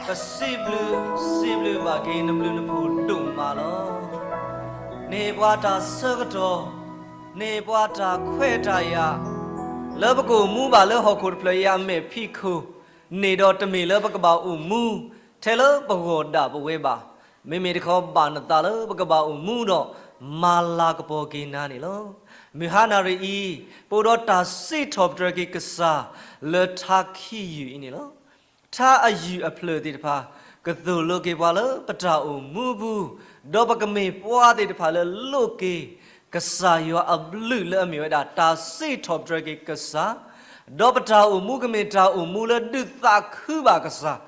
ပစံးဘျုး, စံးဘျုးဘၣ်က့ၤနဘျုးနဖှိၣ်ဒိၣ်မးလီၤ. န့ၢ်ပှၤတၢ်ဆၢကတီၢ်, န့ၢ်ပှၤတၢ်ခွဲးတၢ်ယာ်, လၢပကအိၣ်မူဘၣ်လၢဟီၣ်ခိၣ်တဖျၢၣ်အံၤအမဲာ်ဖံးခိၣ်န့ၣ်ဒီး တမ့ၢ်လၢပကဘၣ်အိၣ်မူထဲလၢပဂီၢ်ဒၣ်ပဝဲဘၣ်. မ့မ့ၢ်တခီဘၣ်နသးလၢပကဘၣ်အိၣ်မူဒီး မၤလၤကပီၤက့ၤနၤန့ၣ်လီၤ. မုၢ်ဟါနၣ်ရံၣ်အံၤ ပအိၣ်ဒီးတၢ်စံးထီၣ်ပတြၢၤက့ၤကစၢ်လၢထါခံယုၢ်အံၤန့ၣ်လီၤ. ထါအယုၢ်အဖျၢၣ်သ့ၣ်တဖၣ် ကသိၣ်လိက့ၤပှၤလၢပတၢ်အိၣ်မူပူၤ, ဒီးပကမ့ၢ်ပှၤသ့ၣ်တဖၣ်လၢလိးက့ၤ ကစၢ်ယွၤအဘျုးလၢအမ့ၢ်ဝဲဒၣ် တၢ်စံးထီၣ်ပတြၢၤက့ၤကစၢ်, ဒီးပတၢ်အိၣ်မူကမ့ၢ်တၢ်အိၣ်မူလၢဒုးသးခုဘၣ်ကစၢ်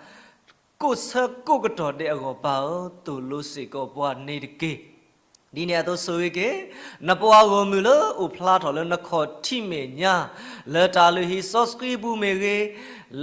ကိးဆၢကိးကတီၢ်ဒဲးအဂီၢ် ပၢ်ဧၢ, သိၣ်လိစ့ၢ်ကီးပှၤန့ၣ်တက့ၢ်. ဒ်န့ၣ်အသိးဆိၣ်ဂ့ၤက့ၤ နပှၤဂီၢ်မုၢ်လၢအိၣ်ဖျါထီၣ်လၢနခီၣ်ထံးမဲာ်ညါ, လၢတၢ်လုၢ်ဟံၣ်စီဆှံပူၤမ့ၢ်ဂ့ၤ,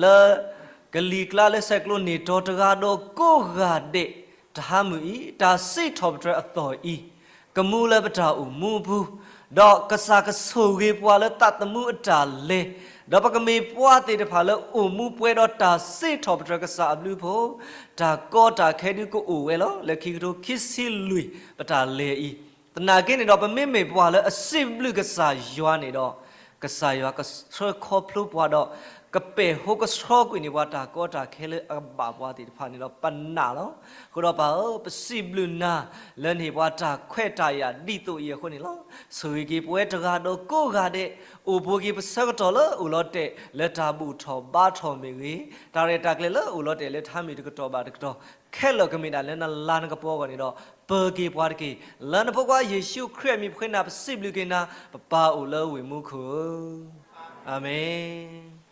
လၢကလံၤကျါလၢဆဲးကျိးန့ၢ်တီတဂၤဒီးကိးဂၤဒဲး, တဟါမုၢ်အံၤ တၢ်စံးထီၣ်ပတြၢၤအသီၣ်အံၤ ကမူလၢပတၢ်အိၣ်မူပူၤ, ဒီးကစၢ်ကဆိၣ်ဂ့ၤပှၤလၢသးသမူအတၢ်လဲၤ, ဒီးပကမ့ၢ်ပှၤသ့ၣ်တဖၣ်လၢအိၣ်မူပှဲၤဒီးတၢ်စံးထီၣ်ပတြၢၤကစၢ်အဘျုးအဖှိၣ်, တၢ်ကီတၢ်ခဲဒုးကအိၣ်ဝဲလီၤ. လၢခံကထိခံဆံလွံၢ် ပတၢ်လဲၤအံၤ, သနာ်က့န့ၣ်ဒီး ပမ့မ့ၢ်ပှၤလၢအစံးဘျုးကစၢ်ယွၤန့ၣ်ဒီး ကစၢ်ယွၤကဆှၢခီဖျိပှၤဒီး ကပဲာ်ဟိကဆှီကွံာ်န့ၢ်ပှၤ တၢ်ကီတၢ်ခဲလၢအဘၣ်ပှၤသ့ၣ်တဖၣ်န့ၣ်ဒီး ပနာ်လီၤ. အဃိဒီးပၢ်ဧၢ, ပစံးဘျုးနၤလၢန့ၢ်ပှၤတၢ်ခွဲးတၢ်ယာ်ဒ်သိးအံၤအဃိန့ၣ်လီၤ. ဆိၣ်ဂ့ၤက့ၤပဝဲတဂၤဒီးကိးဂၤဒဲး, အိၣ်ဘူးက့ၤပဆၢကတီၢ်လၢအိၣ်လီၤတဲာ်လၢတၢ်ဘူၣ်ထီၣ်ဘါထီၣ်မ့ၢ်ဂ့ၤ, တၢ်ရဲၣ်တၢ်ကျဲၤလၢအိၣ်လီၤတဲာ်လၢထါမ့ၢ်တကတီၢ်ဘၣ်တကတီၢ်, ခဲလၢာ်ကမ့ၢ်ဒၣ်လၢနလၤနကပီၤအဂီၢ်န့ၣ်ဒီး ပၢၤက့ၤပှၤတက့ၢ်. လၢနဖိခွါယ့ၣ်ၡူးခရံာ်အမံၤပဃ့နၤ ပစံးဘျုးက့ၤနၤ, ပပၢ်အိၣ်လၢဝ့ၢ်မူခိၣ်ဧၢ, အၤမ့ၣ်.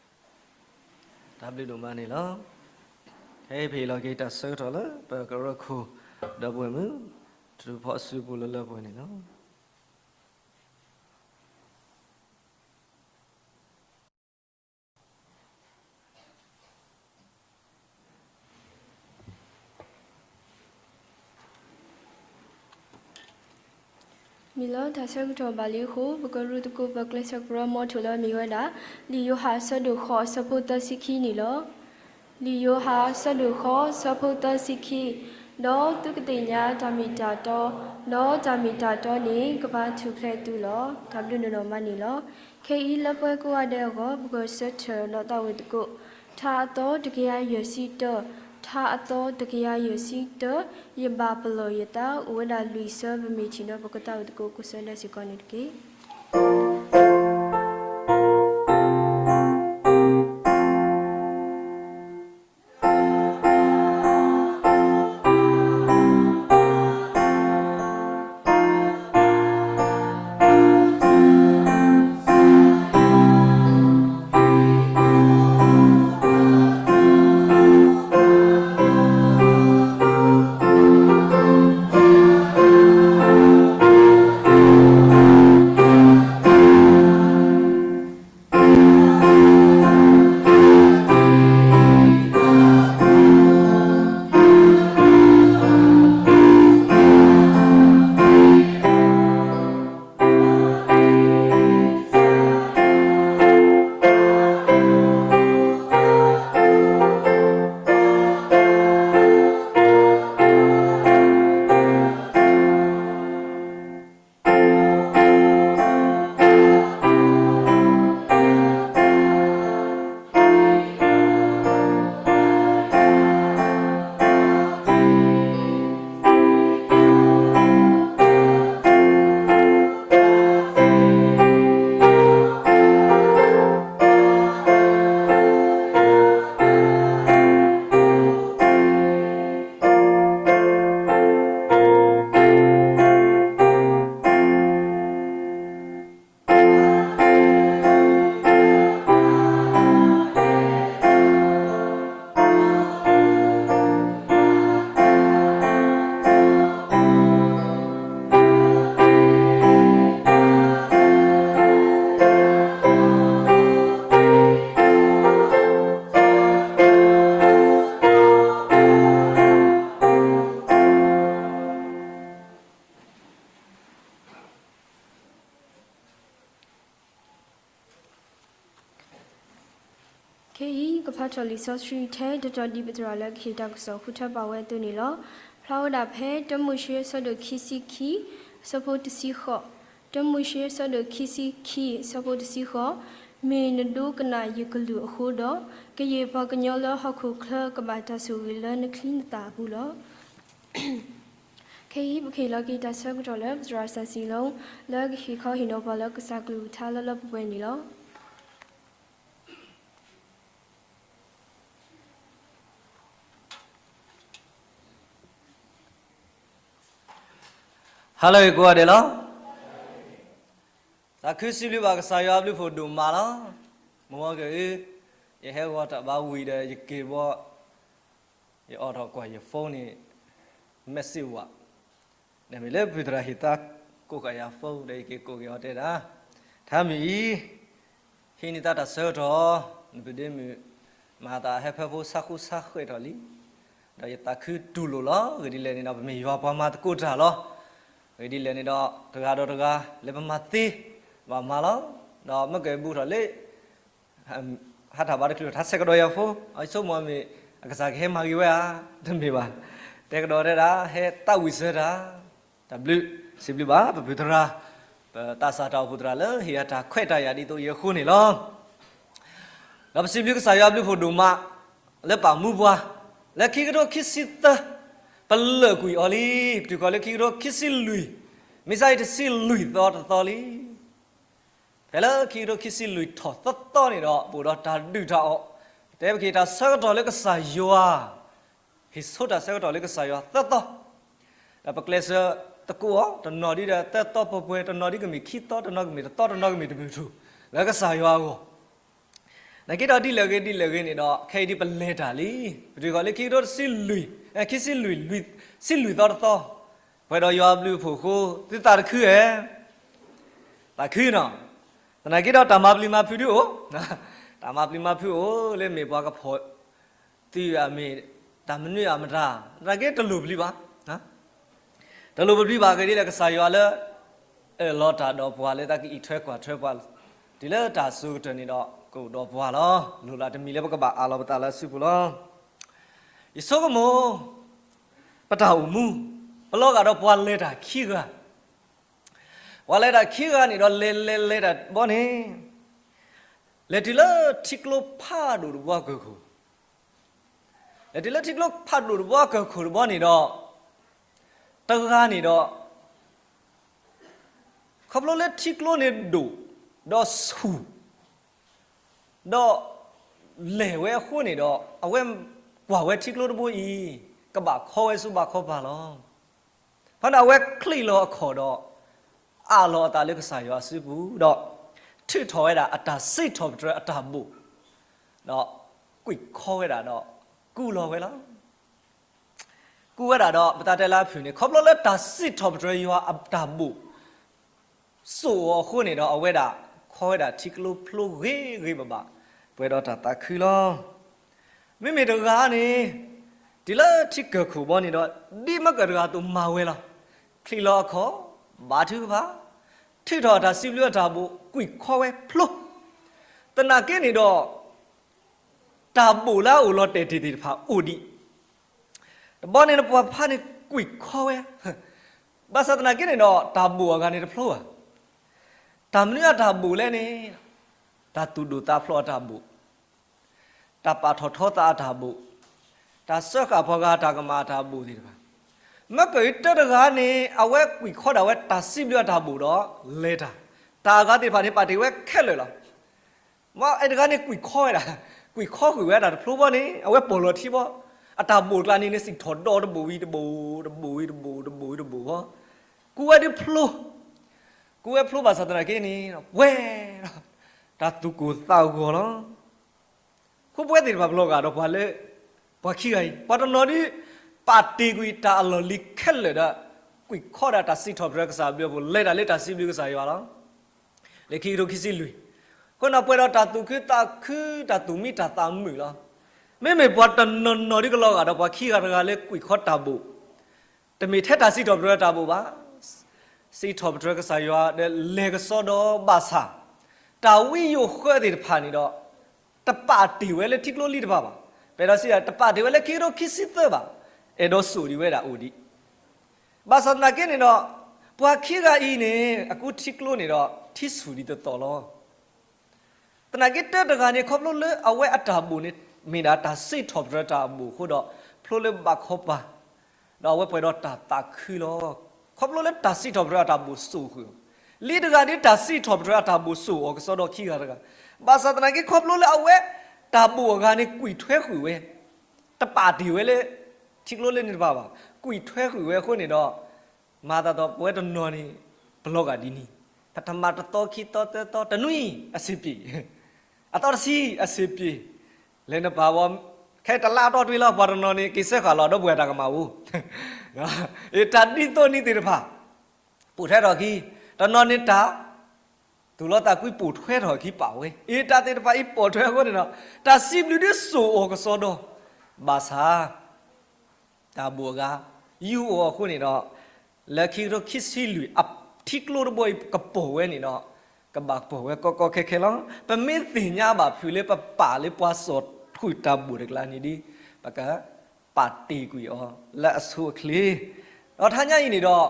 တၢ်ဘျုးဒိၣ်မးန့ၣ်လီၤ. ခဲအံၤပဟ့ၣ်လီၤက့ၤတၢ်ဆၢကတီၢ်လၢပကရၢခိၣ်ဒီပုၢ်ဝဲၢ်မုၣ် ထူဖီစုပူၤလၢလၢပှဲၤန့ၣ်လီၤ. မ့ၢ်လၢတၢ်ဆၢကတီၢ်ဘၣ်လံအဃိ ပကရူၢ်သကိးပကျဲးစၢးကရၢမိၤထူၣ်လၢအမ့ၢ်ဝဲဒၣ် လံာ်ယိၤဟၣ်အဆၢဒိၣ်ဃိးအဆၢဖိသၢဆံခံန့ၣ်လီၤ. လံာ်ယိၤဟၣ်အဆၢဒိၣ်ဃိးအဆၢဖိသၢဆံခံ, ဒီးသုကသ့ၣ်ညါတၢ်မ့ၢ်တၢ်တီ, ဒီးတၢ်မ့ၢ်တၢ်တီန့ၣ် ကဘၣ်ထူၣ်ဖျဲးသုလီၤ. တၢ်ဘျုးဒိၣ်မးန့ၣ်လီၤ. ခဲအံၤလၢပှဲၤကိးဂၤဒဲးအဂီၢ် ပကဆၢထၢၣ်လီၤသးဝဲသကိး ထါအသီတကယၤယဲၢ်ဆံတၢ, ထါအသီတကယၤယဲၢ်ဆံတၢ, ယဘၣ်ပလီၢ်ယသး အိၣ်ဝဲဒၣ်လွံၢ်ဆၢ ပမ့ၢ်ထံၣ်ဒီးပကသးဝဲသကိးကိးဆၢဒဲးစ့ၢ်ကီးန့ၣ်တက့ၢ်. ခဲအံၤ ကဖးထီၣ်လံာ်စီဆှံထဲ တတီၤဒ်ပသရၣ်လၢကဟ့ၣ်တၢ်ကစီၣ်ဃုထၢပာ်ဝဲအသိးန့ၣ်လီၤ. ဖျါဝဲဒၣ်ဖဲ တၢမိၤၡ့အဆၢဒိၣ်ခံဆံခံ အဆၢဖိတဆံဃိး, တၢမိၤၡ့အဆၢဒိၣ်ခံဆံခံ အဆၢဖိတဆံဃိး, မ့ၢ်နဒိကနၣ်ယကလုၢ်အဃိဒီး, ကယဲၢ်ပှၤကညီလၢဟီၣ်ခိၣ်ချၢကဘၣ်တၢ်ဆိၣ်ဂ့ၤလၢနချံနသၣ်အပူၤလီၤ. ခဲအံၤ ပကဟ့ၣ်လီၤက့ၤတၢ်ဆၢကတီၢ်လၢ ပသရၣ်စီၤစံၤလီ လၢကဟ့ၣ်ခီဟ့ၣ်နီၤပှၤလၢကစၢ်ကလုၢ်ကထါလၢလၢပှဲၤပှဲၤန့ၣ်လီၤ. ဟါလၢအဂ့ၤကိးဂၤဒဲးလီၤ. သးခုစံးဘျုးဘၣ်ကစၢ်ယွၤအဘျုးဖှိၣ်ဒိၣ်မးလီၤ. မုၢ်ဝီက့ၤအံၤ ယဟဲဂီၤတၢ်ဘါဝံၤဒီးယက့ၤဘီ ယအိးထီၣ်ကွၢ်ယ phone န့ၣ် message ဝဲ, ဒီးမ့ၢ်လၢပသရၣ်ဟ့ၣ်သါကိးဃာ်ယၤ phone ဒီးယက့ၤကိးက့ၤအီၤတဲဒၣ်, ထါမုၢ်အံၤ ဟံးန့ၢ်သးတၢ်ဆၢကတီၢ်, နပဒ့မုၣ် မၤသးဟဲဖၢဖိဆါဃူဆါဃဲးထီၣ်လံ, ဒီးယသးခုတူၢ်လိာ်လီၤ. ဂ့ၢ်ဒ်လဲၣ်န့ၣ်ဒီး ပမ့ၢ်ယွၤပှၤမၤသကိးတၢ်လီၤ. ဂ့ၢ်ဒ်လဲၣ်န့ၣ်ဒီး တဂၤဒီးတဂၤ လၢပမၤသ့ ဘၣ်မၤလီၤ. ဒီးမ့ၢ်ကဲဘူးထီၣ်လၢ ဟးထီၣ်ဘါတချုးထါဆဲးကဒီးယၤ phone, အဆိကမိၣ်မ့ၢ် အကစၢ်ကဟဲမၤဂ့ၤဝဲဧါ, တမ့ၢ်ဘၣ်. တဲကဒီးတဲဒၣ် ဟဲသးဝံၣ်စၢၤတၢ်, တၢ်ဘျုး, စံးဘျုးဘၣ် ပဖုသရၣ်, ပသးစၢ်တၢ်အိၣ်ဖှိၣ်သရၣ်လၢဟ့ၣ်ယၤတၢ်ခွဲးတၢ်ယာ်ဒ်သိးအံၤအဃိန့ၣ်လီၤ. ဒီးပစံးဘျုးကစၢ်ယွၤအဘျုးဖှိၣ်ဒိၣ်မး လၢပာ်မူပှၤ လၢခံကထိခံဆံသၢ ပလၢာ်ကွံာ်အီၤလံ, ပတုၤဃီၤလၢခံကထိခံဆံလွံၢ်, မ့ၢ်စ့ၢ်ကီးတဆံလွံၢ်သီတသီလံ. ဖဲလၢခံကထိခံဆံလွံၢ်ထီၣ်သၢသီန့ၣ်ဒီး ပအိၣ်ဒီးတၢ်ဒုၣ်တၢ်အီၣ်, ပတဲပက့ၤတၢ်ဆၢကတီၢ်လၢကစၢ်ယွၤ, ဟ့ၣ်ဆိတၢ်ဆၢကတီၢ်လၢကစၢ်ယွၤသၢသီ, ဒီးပကျဲးစၢးသကိးအီၤ တနီၤဒ်ဒီးသၢသီပှဲၤပှဲၤ, တနီၤဒ်ကမ့ၢ်ခံသီ, တနီၤကမ့ၢ်တသီ, တနီၤကမ့ၢ်တမုၢ်ထူၣ် လၢကစၢ်ယွၤအဂီၢ် နာ်က့ဒီးဒ်လဲၣ်ဂ့ၤဒ်လဲၣ်ဂ့ၤန့ၣ်ဒီး ခဲအံၤဒ်ပလဲၤတၢ်လံ, ပတုၤဃီၤလၢခံကထိတဆံလွံၢ်, ခံဆံလွံၢ်, ဆံလွံၢ်သီတသီ, ပှဲၤဒီးယွၤအဘျုးအဖှိၣ်အဃိ သုသးတခုဧါ, သးခုနီၤ, သနာ်က့ဒီးတၢ်မၤပျံၤမၤဖုးဒုအိၣ်, တၢ်မၤပျံၤမၤဖုးအိၣ်လၢမ့ၢ်ပှၤကဖီၣ် သုးအမ့ၢ် တၢ်မနုၤအမတၤ, သနာ်က့တလိၣ်ပျံၤဘၣ်, တလိၣ်ပပျံၤဘၣ်ဂ့ၤဒ်လဲၣ် ကစၢ်ယွၤလၢ အၢၣ်လီၤတၢ်ဒီးပှၤလၢတၢ်ကအံးထွဲကွၢ်ထွဲပှၤ, တုၤလၢတၢ်စိၤကတၢၢ်န့ၣ်ဒီး ကအိၣ်ဒီးပှၤလီၤ, လိၣ်လၢတမံၤလၢပကဘၣ်အးလီၤပသးလၢအစုပူၤလီၤ. ယဆိကမိၣ် ပတၢ်အိၣ်မူ ပလီၤဂာ်ဒီးပှၤလဲၤတၢ်ခံဂၤ, ပှၤလဲၤတၢ်ခံဂၤန့ၣ်ဒီး လဲၤလဲၤလဲၤတၢ်တဘီန့ၣ် လဲၤတုၤလၢထံကျိဖးဒိၣ်တဘီကၢၢ်ခိၣ်, လဲၤတုၤလၢထံကျိဖးဒိၣ်တဘီကၢၢ်ခိၣ်တဘီန့ၣ်ဒီး တဂၤန့ၣ်ဒီး ခီဖျိလၢထံကျိန့ၣ်ဒိၣ် ဒီးဆူၣ် ဒီး လဲၤဝဲအဃိန့ၣ်ဒီး အဝဲကွၢ်ဝဲထံကျိတဘိအံၤ ကဘၣ်ခီဝဲဆူဘၣ်ခီပၤလီၤ. ဖဲန့ၣ်အဝဲချံးလီၤအခီၣ်ဒီး အးလီၤအသးလၢကစၢ်ယွၤအစုပူၤဒီး ထုးထီၣ်ဝဲဒၣ်အတၢ်စံးထီၣ်ပတြၢၤအတၢ်ဘိၣ်, ဒီးကွံာ်ခီဝဲဒၣ်ဒီး ကူးလီၤဝဲလီၤ. ကူးဝဲဒၣ်ဒီး ပတၢ်တဲလၢအဖုၣ်န့ၣ် ခီဖျိလၢတၢ်စံးထီၣ်ပတြၢၤယွၤအတၢ်ဘိၣ် စိာ်အီၤအဃိန့ၣ်ဒီး အဝဲဒၣ်ခီဝဲဒၣ်ထံကျိဖျိဂ့ၤဂ့ၤဘၣ်ဘၣ်, ပှဲၤဒီးတၢ်သးခုလီၤ. မ့မ့ၢ်တဂၤန့ၣ် တုၤလၢထံကၢၢ်ခိၣ်ဘီန့ၣ်ဒီး ဒ်မ့ၢ်ကတဂၤအသိးမၤဝဲလီၤ. ချံးလီၤအခီၣ်, ဘါထုကဖၣ်, ထုးထီၣ်အတၢ်စံးဘျုးအတၢ်ဘိၣ် ကွံာ်ခီဝဲဖျိ, သနာ်က့န့ၣ်ဒီး တၢ်ဘိၣ်လၢအအိၣ်လီၤတဲာ်တ့ၢ်သ့ၣ်တဖၣ်အိၣ်ဒံး, တဘီန့ၣ် ပှၤဖးန့ၣ်ကွံာ်ခီဝဲ, ဘၣ်ဆၣ်သနာ်က့န့ၣ်ဒီး တၢ်ဘိၣ်အဂၤန့ၣ်တဖျိဘၣ်. တၢ်မနုၤအတၢ်ဘိၣ်လဲၣ်န့ၣ်, တၢ်သူၣ်ဒိၣ်သးဖျိးအတၢ်ဘိၣ်, တၢ်ပာ်ထီၣ်ထီသးအတၢ်ဘိၣ်, တၢ်စၢဃာ်ပှၤဂၤတၢ်ကမၣ်အတၢ်ဘိၣ်သ့ၣ်တဖၣ်, မ့ၢ်ကတၢၢ်တဂၤန့ၣ် အဝဲကွံာ်ခီဒၣ်ဝဲတၢ်စံးဘျုးအတၢ်ဘိၣ်ဒီး လဲၤတၢ်, တၢ်အဂၤသ့ၣ်တဖၣ်န့ၣ် ပာ်တ့ၢ်ဝဲခဲလၢာ်လီၤ. မ့ၢ်အဲတဂၤန့ၣ်ကွံာ်ခီဝဲဒၣ်, ကွံာ်ခီဃုာ်ဝဲဒၣ်တဖျိဘီန့ၣ် အဝဲပိာ်လီၤထံဘီ, အတၢ်ဘိၣ်ကျါန့ၣ်န့ၣ် စံၣ်ထီၣ်ဒီတဘိၣ်ဝံၤတဘိၣ်, တဘိၣ်ဝံၤတဘိၣ်, တဘိၣ်ဝံၤတဘိၣ်ဘီ, ကူးဝဲဒၣ်ဖျိ, ကူးဝဲဖျိဘၣ်ဆၣ်သနာ်က့န့ၣ် ပှဲၤဒီး တၢ်သူၣ်ကိၢ်သးဂီၤလီၤ. ဃိပဝဲသ့ၣ်တဖၣ်ပလီၤဂာ်ဒီးပှၤလၢ ပှၤခံဂၤအံၤ ပှၤတနီၤဒုး ပာ်တ့ၢ်ကွံာ်တၢ်အလီၢ်လံၤခဲလၢာ်ဒီး ကွံာ်ခီဒၣ်တၢ်စံးထီၣ်ပတြၢၤကစၢ်အဘျုးအဖှိၣ် လဲၤတၢ်လၢတၢ်စံးဘျုးကစၢ်ယွၤလီၤ. လၢခံကထိခံဆံလွံၢ်, အဃိန့ၣ်ပှဲၤဒီးတၢ်သူၣ်ခုသးခု တၢ်သူၣ်မံတၢ်သးမုာ်လီၤ. မ့မ့ၢ်ပှၤတနီၤနီၤဒုးကလီၤဂာ်ဒီးပှၤခံဂၤတဂၤလၢကွံာ်ခီတၢ်ဘိၣ် တမ့ၢ်ထဲတၢ်စံးထီၣ်ပတြၢၤတၢ်ဘိၣ်ဘၣ်. စံးထီၣ်ပတြၢၤကစၢ်ယွၤဒီးလဲၤကစီဒီဘၣ်ဆၣ်, တၢ်ဝံယိာ်ဃၢသ့ၣ်တဖၣ်န့ၣ်ဒီး တပာ်တ့ၢ်ဝဲလၢထံကျိလံတဖၣ်ဘၣ်. ပအဲၣ်ဒိးစံးဒၣ် တပာ်တ့ၢ်ဝဲလၢခံကထိခံဆံသၢဘၣ်. အဲၣ်ဒိးစိာ်ဒံးဝဲဒၣ်အိၣ်ဒံး. ဘၣ်ဆၣ်သနာ်က့န့ၣ်ဒီး ပှၤခံဂၤအံၤန့ၣ် အကူထံကျိန့ၣ်ဒီး ထံဆူၣ်ဒံးတသီၣ်လီၤ. သနာ်က့တၢတဂၤန့ၣ် ခီဖျိလၢအဝဲအတၢ်ဘိၣ်န့ၣ် မ့ၢ်ဒၣ်တၢ်စံးထီၣ်ပတြၢၤတၢ်ဘိၣ်အဃိဒီး ဖျိလၢဘၣ်ခီပၤ ဒီးအဝဲပှဲၤဒီးတၢ်သးခုလီၤ. ခီဖျိလၢတၢ်စံးထီၣ်ပတြၢၤအတၢ်ဘိၣ်စိာ်ဃုာ်အီၤ, လံတဂၤဒ်တၢ်စံးထီၣ်ပတြၢၤအတၢ်ဘိၣ်စိာ်အီၤကစီဒီခံဂၤတဂၤ, ဘၣ်ဆၣ်သနာ်က့ခီဖျိလၢအဝဲ တၢ်ဘိၣ်အဂၤန့ၣ် ကွံာ်ထွဲဃုာ်ဝဲ, တပာ်တ့ၢ်ဝဲလၢ ထံကျိလၢန့ၣ်တဖၣ်ဘၣ်, ကွံာ်ထွဲဃုာ်ဝဲအဃိန့ၣ်ဒီး မၤသးဒီးပဝဲတနီၤန့ၣ် ပလီၤဂာ်ဒ်န့ၣ်, ပထမတသီခံသီသၢသီတနွံအဆံးပ့ၤ အသီတဆံအဆံးပ့ၤ, လဲၤနပာ်ဝဲ, ခဲတလါအတီၢ်တ့ၢ်လီၤ ပှၤတနီၤန့ၣ် က့ၤစၢဃာ်လီၤဒီပုၢ်ဝဲၢ်တၢ်ကမၣ်အိၣ်, အ့ တၢ်ဒ်သိးန့ၣ်သ့ၣ်တဖၣ် ပိာ်ထွဲထီၣ်အခံ, တနီၤန့ၣ်တၢ် သူၣ်လီသးကွံပိာ်ထွဲထီၣ်အခံပာ်ဝဲ, အ့ တၢ်သ့ၣ်တဖၣ်အံၤပိာ်ထွဲအဃိန့ၣ်ဒီး တၢ်စံးဘျုးဒ်စိာ်အီၤကစီဒီ, ဘၣ်ဆၣ် တၢ်ဘိၣ်အဂၤ ယူၢ်အီၤအဃိန့ၣ်ဒီး လၢခံကထိခံဆံလွံၢ် အထံကျိတဘိအံၤ ပကပိာ်ဝဲန့ၣ်ဒီး ကဘၣ်ကပိာ်ဝဲကီကီခဲခဲလီၤ. ပမ့ၢ်သ့ၣ်ညါဘၣ်ဖုးလၢပပာ်လၢပှၤစိာ်ထွဲတၢ်ဘိၣ်တကျါန့ၣ်ဒီး ပကပာ်တ့ၢ်ကွံာ်အီၤလၢအဆိအချ့, ဒီးထါညါအံၤန့ၣ်ဒီး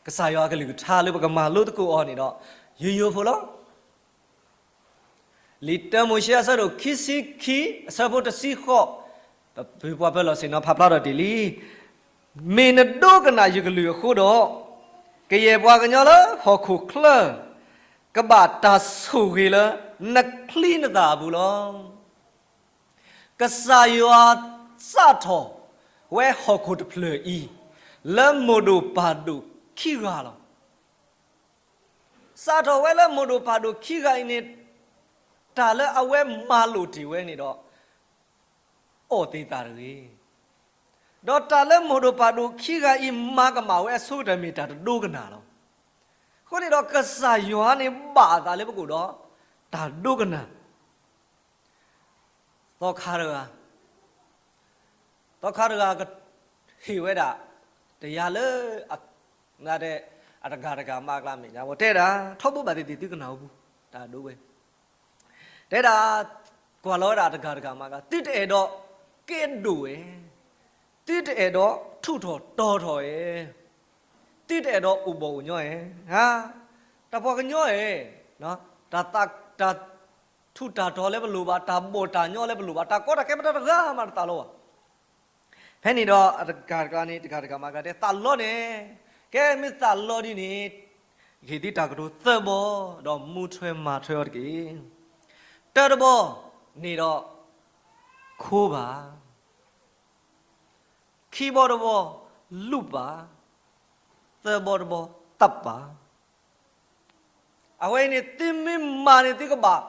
ကစၢ်ယွၤအကလုၢ်ကထါလၢပကမၤလိသကိးအီၤန့ၣ်ဒီး ယိယိဖိလီၤ. လံာ်တၢမိၤၡ့အဆၢဒိၣ်ခံဆံခံ အဆၢဖိတဆံဃိး, ပပှၤပၢၤလီၢ်ဆ့ၣ်နီၤဖးဖျါထီၣ်တ့ၢ်လံ. မ့ၢ်နဒိကနၣ်ယကလုၢ်အဃိဒီး, ကယဲၢ်ပှၤကညီလၢဟီၣ်ခိၣ်ချၢ ကဘၣ်တၢ်ဆိၣ်ဂ့ၤလၢ နချံနသၣ်အပူၤလီၤ. ကစၢ်ယွၤစးထီၣ်ဝဲဟီၣ်ခိၣ်တဖျၢၣ်အံၤ လၢမိၢ်ဒိၣ်ပၢ်ဒိၣ်ခံဂၤလီၤ. စးထီၣ်ဝဲလၢမိၢ်ဒိၣ်ပၢ်ဒိၣ်ခံဂၤအံၤန့ၣ် တၢ်လၢအဝဲမၤလိာ်တ့ၢ်ဝဲန့ၣ်ဒီး အီၣ်သ့ၣ်သၣ်တဂ့ၤ. ဒီးတၢ်လၢမိၢ်ဒိၣ်ပၢ်ဒိၣ်ခံဂၤအံၤမၤကမၣ်ဝဲအဆိကတၢၢ်မ့ၢ်တၢ်တဒိကနၣ်လီၤ. အဃိန့ၣ်ဒီးကစၢ်ယွၤန့ၣ်ဘၣ်အသးလၢပကအိၣ်ဒီး တၢ်ဒိကနၣ် သီခါတဂၤ, သီခါတဂၤက ဟ့ၣ်ဝဲဒၣ် တယၤလၢ အတဂၤတဂၤမါအကျါမဲာ်ညါဝဲ တဲဒၣ် ထီဘိဘၣ်သ့ၣ်သ့ၣ်သုကနၣ်အိၣ်ပူၤ တၢ်ဒိဝဲ တဲဒၣ် ကွၢ်လီၤဝဲဒၣ်တဂၤတဂၤမါအကျါ သုတအဲၣ်ဒိးကဲဒိၣ်ဧဲ, သုတအဲၣ်ဒိးထူးထီၣ်တီၤထီၣ်ဧဲ, သုတအဲၣ်ဒိးအိၣ်ဘီၣ်အိၣ်ညီဧဲ, တၢ်ပှၤကညီဧဲ, တၢ် တၢ်ထူးတၢ်တီၤလၢပလိၣ်ဘၣ်, တၢ်ဘီၣ်တၢ်ညီလၢပလိၣ်ဘၣ်, တၢ်ကီတၢ်ခဲမတၤတဂၤမးတသးလီၤဘၣ်. ဖဲန့ၣ်ဒီးအတဂၤတဂၤန့ၣ် တဂၤတဂၤမါအကျါတဲ သးလီန့ၣ်, ကဲမ့ၢ်သးလီဒ်န့ၣ် ဟ့ၣ်သုတၢ်ကတိၤသၢဘီ, ဒီးမူထွဲမၤထွဲအီၤတက့ၢ်. တၢတဘီန့ၣ်ဒီး ခိဘၣ်, ခံဘီတဘီ လူၢ်ဘၣ်, သၢဘီတဘီ သးပၢ် အဝဲအံၤန့ၣ် သုမ့ၢ်မၤန့ၣ် သုကဘၣ်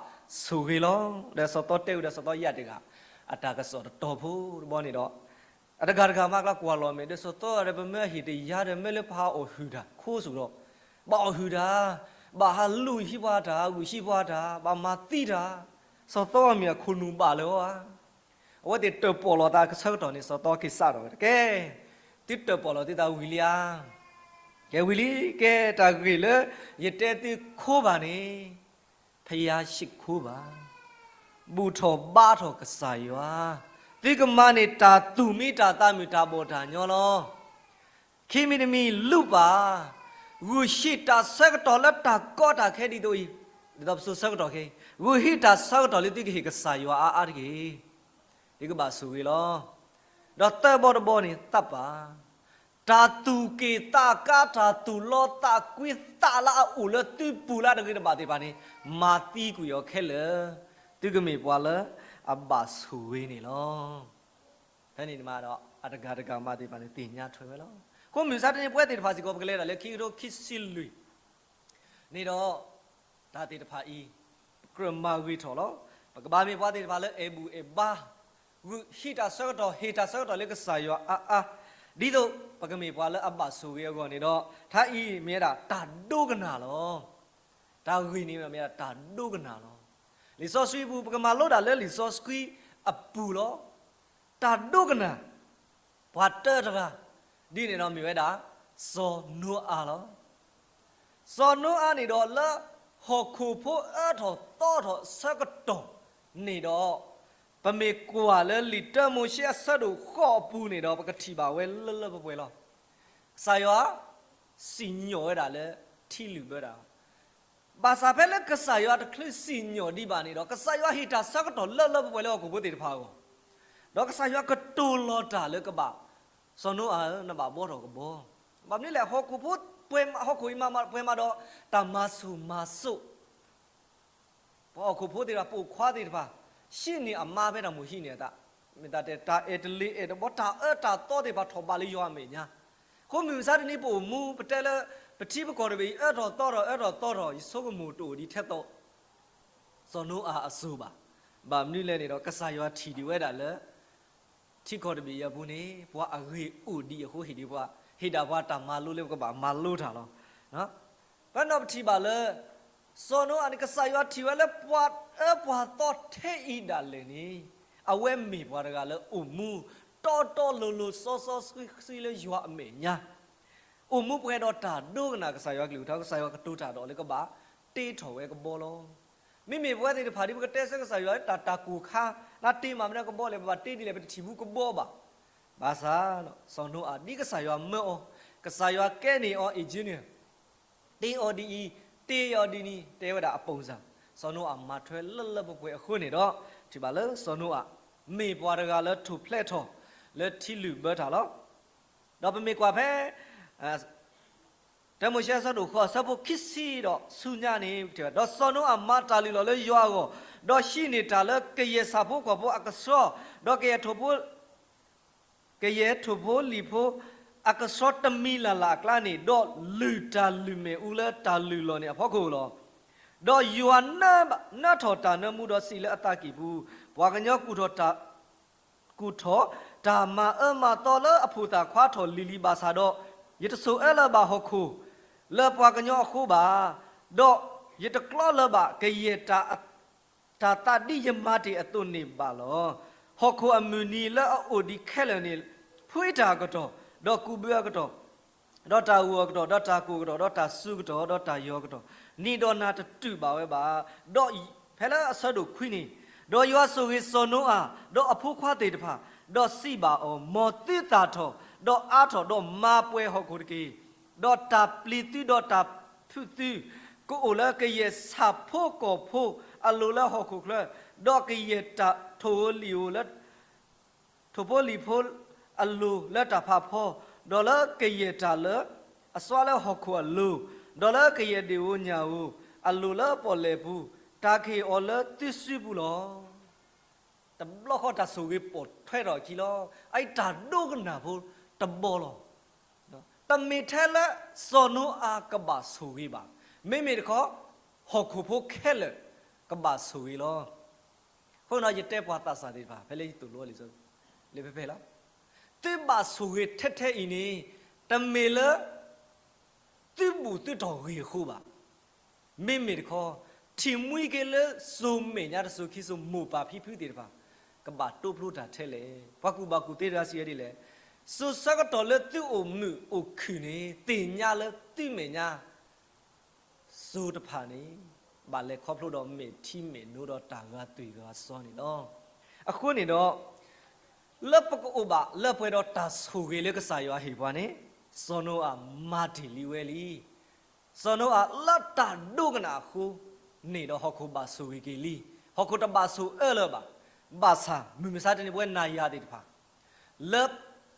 ဆိၣ်ဂ့ၤလီၤ. ဒီးစီၤသီတဲဝဲဒီးစီၤသီယဲၢ်တဂၤ အတၢ်ကစီၣ်တတီၤဖိတဘီန့ၣ်ဒီး အတဂၤတဂၤမါအကျါကွၢ်လီၤမဲာ်ဒီး စီၤသီဒီး ပမ့ၢ်ဟ့ၣ်တယါဒီး မ့ၢ်လၢပဟးအိၣ်ဟုၣ်တၢ်ခိစ့ၢ်ကီးဒီး ဘၣ်အိၣ်ဟုၣ်တၢ်, ဘၣ်ဟးလူၤဟံၣ်ပှၤတၢ်, ဂုာ်ဟံၣ်ပှၤတၢ်, ဘၣ်မၤသံတၢ်, စီၤသီအမ့ၢ်အခိၣ်နူာ်ဘၣ်လၢၤဧါ. အဝဲသ့ၣ်တၢၣ်ပီၣ်လီၤသးအဆၢကတီၢ်န့ၣ် စီၤသီက့ၤစးထီၣ်ဝဲ ကဲ, သုတၢၣ်ပီၣ်လီၤသုသးဝံၤလံဧါ. ကဲဝံၤလံ, ကဲတၢ်ဂ့ၢ်လၢ ယတဲသုခိဘၣ်န့ၣ် ဖယါရှ့ၣ်ခိဘၣ်, ဘူၣ်ထီၣ်ဘါထီၣ်ကစၢ်ယွၤ, သုကမၤန့ၢ်တၢ်သူၣ်မံတၢ်သးမုာ် တၢ်ဘီၣ်တၢ်ညီလီၤ. ခံမံၤတမံၤလူၢ်ဘၣ်, ဂုာ်ဟံးတၢ်ဆၢကတီၢ်လၢတၢ်ကီတၢ်ခဲဒ်သိးအံၤ, ဒ်သိးပစိၤဆၢကတီၢ်ခဲအံၤ, ဂုာ်ဟံးတၢ်ဆၢကတီၢ်လၢသုကဟ့ၣ်ကစၢ်ယွၤအါအါတက့ၢ်. သုကဘၣ်ဆိၣ်ဂ့ၤလီၤ. ဒီးသၢဘီတဘီန့ၣ် သးပၢ်, တၢ်သူၣ်က့ၣ်သးကါ တၢ်သူၣ်လီသးကွံသးလၢအအိၣ်လၢသုပူၤလၢအတဂ့ၤတဘၣ်သ့ၣ်တဖၣ်န့ၣ် မၤသံကွံာ်အီၤခဲလၢာ်, သုကမ့ၢ်ပှၤလၢအဘၣ်ဆိၣ်ဂ့ၤန့ၣ်လီၤ. ဖဲန့ၣ်မးဒီး အတဂၤတဂၤမါသ့ၣ်တဖၣ်န့ၣ် သ့ၣ်ညါထွဲဝဲလီၤ. အဃိမုၢ်မဆါတနံၤ ပဝဲသ့ၣ်တဖၣ်စ့ၢ်ကီး ပကလဲၤဒၣ်လၢခံကထိခံဆံလွံၢ် န့ၣ်ဒီး တၢ်သ့ၣ်တဖၣ်အံၤ ပကြၢးမၤဂ့ၤထီၣ်လီၤ. ပကဘၣ်မ့ၢ်ပှၤသ့ၣ်တဖၣ်လၢအဲၣ်ဘူၣ်အဲၣ်ဘါ, ဂုာ်ဟံးတၢ်ဆၢကတီၢ် ဟ့ၣ်တၢ်ဆၢကတီၢ်လၢကစၢ်ယွၤအါအါ, ဒ်သိးပကမ့ၢ်ပှၤလၢအဘၣ်ဆိၣ်ဂ့ၤအဂီၢ်န့ၣ်ဒီး ထါအံၤမ့ၢ်ဝဲဒၣ်တၢ်ဒိကနၣ်လီၤ. တၢ်ဂ့ၢ်န့ၣ်မ့ၢ်ဝဲဒၣ်တၢ်ဒိကနၣ်လီၤ. လံာ်စီဆှံပူၤ ပကမၤလိဒၣ်လၢလံာ်စီဆှံအပူၤလီၤ. တၢ်ဒိကနၣ် ပှၤတၢတဂၤ ဒ်န့ၣ်ဒီးမ့ၢ်ဝဲဒၣ် စီၤနိအၤလီၤ. စီၤနိအၤန့ၣ်ဒီးလၢ ဟီၣ်ခိၣ်ဖိအၢထီၣ်သီထီၣ်အဆၢကတီၢ်န့ၣ်ဒီး ပမ့ၢ်ကွၢ်လၢလံာ်တၢမိၤၡ့အဆၢဒိၣ်ဃိးအပူၤန့ၣ်ဒီး ပကထံၣ်ဘၣ်ဝဲလၢလၢပှဲၤပှဲၤလီၤ. ကစၢ်ယွၤ စံၣ်ညီၣ်ဝဲဒၣ်လၢ ထံလုၣ်ဘၢတၢ် ဘၣ်ဆၣ်ဖဲလၢကစၢ်ယွၤတချုးစံၣ်ညီၣ်ဒံးဘၣ်န့ၣ်ဒီး ကစၢ်ယွၤဟ့ၣ်တၢ်ဆၢကတီၢ်လၢလၢပှဲၤပှဲၤလၢဟီၣ်ခိၣ်ဖိသ့ၣ်တဖၣ်အဂီၢ်, ဒီးကစၢ်ယွၤကတိၤလီၤတၢ်လၢကဘၣ်, စီၤနိအၤဧၢ, နဘၣ်ဘှီထီၣ်ကဘီ, ဘၣ်မနုၤလဲၣ် ဟီၣ်ခိၣ်ဖိပှဲၤမး, ဟီၣ်ခိၣ်အံၤမးပှဲၤမးဒီး တၢ်မၤဆူၣ်မၤစိး ပှၤဟီၣ်ခိၣ်ဖိသ့ၣ်တဖၣ် ပိာ်ခွါသ့ၣ်တဖၣ် ဟံးန့ၢ်အမါဖဲတၢ်မိၣ်ဟံးန့ၢ်အသး, မ့ၢ်တၢ်တဲ တၢ်အဲၣ်တလ့ၤအဲၣ်တဘီ တၢ်အၢတၢ်သီသ့ၣ်တဖၣ်ထီၣ်ဘးလၢယွၤအမဲာ်ညါ, အဃိမုၢ်မဆါတနံၤပအိၣ်မူ ပတဲလၢ ပထံပကီၢ်တဘ့ၣ်အံၤ အၢထီၣ်သီထီၣ် အၢထီၣ်သီထီၣ် ယဆိကမိၣ်တအိၣ်ဒံးထဲသိး စီၤနိအၤအစိၤဘၣ်. ဘၣ်မနုၤလဲၣ်န့ၣ်ဒီး ကစၢ်ယွၤထံၣ်ဒံးဝဲဒၣ်လၢ ထံကီၢ်တဘ့ၣ်အံၤအပူၤန့ၣ် ပှၤအဂ့ၢ်အိၣ်ဒံးအဃိ ဟ့ၣ်ဒံး, ဟ့ၣ်ဒၣ်ပှၤတၢ်မၤလိလၢပကဘၣ်မၤလိတၢ်လီၤ. ပနီၢ်ပထံၣ်ဘၣ်လၢ စီၤနိအၤန့ၣ် ကစၢ်ယွၤထံၣ်ဝဲလၢပှၤအၢပှၤသီထဲအံၤဒၣ်လဲာ်န့ၣ် အဝဲမ့ၢ်ပှၤတဂၤလၢအိၣ်မူ တီတီလိၤလိၤစီစီဆှံဆှံလၢယွၤအမဲာ်ညါ အိၣ်မူပှဲၤဒီးတၢ်ဒိကနၣ်ကစၢ်ယွၤကလုၢ်ကထါ, ကစၢ်ယွၤကတိၤတၢ်ဒီးလၢကဘၣ်တ့ထီၣ်ဝဲကဘီလီၤ. မ့မ့ၢ်ပဝဲသ့ၣ်တဖၣ်ဒ်ပကတဲဆၢကစၢ်ယွၤ တၢ်တၢ်ကိၢ်ခါ နတ့မးမနုၤကဘီလဲၣ်, ပဘၣ်တ့ဒ်လဲၣ် ပတထံၣ်ဘူးကဘီဘၣ်. ဘၣ်ဆၣ် စီၤနိအၤဒ်ကစၢ်ယွၤမၢအီၤ, ကစၢ်ယွၤကဲန့ၢ်အီၤ engineer တ့အီၤဒ်အံၤ, တ့အီၤဒ်န့ၣ်, တဲဝဲဒၣ်အပိၢ်စၢ်, စီၤနိအၤမၤထွဲလၢလၢပှဲၤပှဲၤအဃိန့ၣ်ဒီး ထံၣ်ဘၣ်လၢစီၤနိအၤ မ့ၢ်ပှၤတဂၤလၢထူၣ်ဖျဲးထီၣ် လၢထံလုၢ်ဘၢတၢ်လီၤ. ဒီးပမ့ၢ်ကွၢ်ဖဲ တၢမိၤၡ့အဆၢဒိၣ်ဃိး အဆၢဖိခံဆံဒီးဆူညါန့ၣ်, ဒီးစီၤနိအၤမၤတၢ်လုၢ်လီၢ်လၢယွၤအဂီၢ်, ဒီးဟံးန့ၢ်တၢ်လၢကယဲၢ်ဆၣ်ဖိကီၢ်ဖိအကဆှီ, ဒီးကယဲၢ်ထိၣ်ဖိ ကယဲၢ်ထိၣ်ဖိလံၣ်ဖိအကဆှီတမံၤလၢ်လၢ်အကျါန့ၣ်, ဒီးလုၢ်တၢ်လုၢ်မ့ၣ်အူလၢတၢ်လုၢ်လီၢ်န့ၣ်အဖီခိၣ်လီၤ. ဒီးယွၤနၢထီၣ်တၢ်နၢမူဒီးစံးလၢအသးကံၢ်ပူၤ, ပှၤကညီကူၣ်ထီၣ်တၢ် ကူၣ်ထီၣ်တၢ်မၤအၢမၤသီလၢအဖိသၣ်ခွါထီၣ်လံၤလံၤဘၣ်ဆၣ်ဒီး, ယတဆိၣ်အၢလၢၤဘၣ်ဟီၣ်ခိၣ် လၢပှၤကညီအဃိဘၣ်, ဒီးယတကျီလၢၤဘၣ်ကယဲၢ်တၢ် တၢ်သးဒ်ယမၤတ့ၢ်အသိးန့ၣ်ဘၣ်လီၤ. ဟီၣ်ခိၣ်အမုၢ်နံၤလၢအအိၣ်ဒံးခဲလၢာ်န့ၣ်, ဖှံတၢ်အကတီၢ်, ဒီးကူးဘုအကတီၢ်, ဒီးတၢ်ဂိၢ်အကတီၢ်, ဒီးတၢ်ကိၢ်အကတီၢ်, ဒီးတၢ်စူၤအကတီၢ်, ဒီးတၢ်ယီၤအကတီၢ်, နံၤဒီးနၤတတူာ်ဘၣ်ဝဲဘၣ်. ဒီးဖဲလၢအဆၢဒိၣ်ခွံန့ၣ်, ဒီးယွၤဆိၣ်ဂ့ၤစီၤနိအၤ, ဒီးအဖိခွါသ့ၣ်တဖၣ်, ဒီးစံးဘၣ်အီၤ, မ်သုသၣ်ထီၣ်, ဒီးအါထီၣ်, ဒီးမၤပှဲၤဟီၣ်ခိၣ်တက့ၢ်. ဒီးတၢ်ပျံၤသုဒီးတၢ်ဖုးသု ကအိၣ်လၢကယဲၢ်ဆၣ်ဖိကီၢ်ဖိအလိၤလၢဟီၣ်ခိၣ်ချၢ, ဒီးကယဲၢ်တၢ်ထိၣ်ဧိၤလံၣ်ဧိၤလၢ ထိၣ်ဖိလံၣ်ဖိအလိၤလၢတၢ်ဖးဖီ, ဒီးလၢကယဲၢ်တၢ်လၢအစွါလၢဟီၣ်ခိၣ်အလိၤ, ဒီးလၢကယဲၢ်ဒ့ၣ်ဧိၤညၣ်ဧိၤအလိၤလၢပီၣ်လဲၣ်ပူၤ, တၢ်ကဟ့ၣ်အီၤလၢသုစုပူၤလီၤ. တဘျီဃီတၢ်ဆိၣ်ဂ့ၤပိာ်ထွဲထီၣ်အခံလီၤ. အအံၤတၢ်ဒိကနၣ်ဖိတဘီလီၤ. တမ့ၢ်ထဲလၢစီၤနိအၤကဘၣ်ဆိၣ်ဂ့ၤဘၣ်. မ့မ့ၢ်တခီ ဟီၣ်ခိၣ်ဖိခဲလၢာ်ကဘၣ်ဆိၣ်ဂ့ၤလီၤ. အဃိဒီးယတဲပှၤသးစၢ်သ့ၣ်တဖၣ် ဖဲလၢယသိၣ်လိလံာ်စီဆှံ လၢဖဲဖဲလီၤ. သုဘၣ်ဆိၣ်ဂ့ၤထဲထဲအံၤန့ၣ် တမ့ၢ်လၢ သုဘူၣ်သုတီၢ်ဂ့ၤအဃိဘၣ်. မ့မ့ၢ်တခီ ထံၣ်မှံက့ၤလၢစိၤမဲာ်ညါတစိၤခံစိၤ မိၢ်ပၢ်ဖံဖုသ့ၣ်တဖၣ် ကဘၣ်တိဖျိတၢ်ထဲလဲၣ်. ပှၤကူၣ်ဘၣ်ကူၣ်သ့တဂၤစံးဝဲဒ်လဲၣ်, စိၤဆၢကတီၢ်လၢသုအိၣ်မုာ်အိၣ်ခုၣ်န့ၣ် သ့ၣ်ညါလၢသုမဲာ်ညါ စိၤတဖၣ်န့ၣ် ဘၣ်လဲၤခီဖျိဒီးမဲာ်ထံမဲာ်နိဒီးတၢ်ဂၤသွံၣ်ဂၤစီၤန့ၣ်လီၤ. အဃိန့ၣ်ဒီး လၢပကအိၣ်ဘၣ်လၢပှဲၤဒီးတၢ်ဆိၣ်ဂ့ၤလၢကစၢ်ယွၤဟ့ၣ်ပှၤန့ၣ် စီၤနိအၤမၤတ့ၢ်လံဝဲလံ. စီၤနိအၤလၢတၢ်ဒိကနၣ်အဃိန့ၣ်ဒီးဟီၣ်ခိၣ်ဘၣ်ဆိၣ်ဂ့ၤက့ၤလံ. ဟီၣ်ခိၣ်တဘၣ်ဆိၣ်အၢလၢၤဘၣ်. ဘၣ်ဆၣ်မုၢ်မဆါတနံၤပဝဲနၤယၤသ့ၣ်တဖၣ် လၢ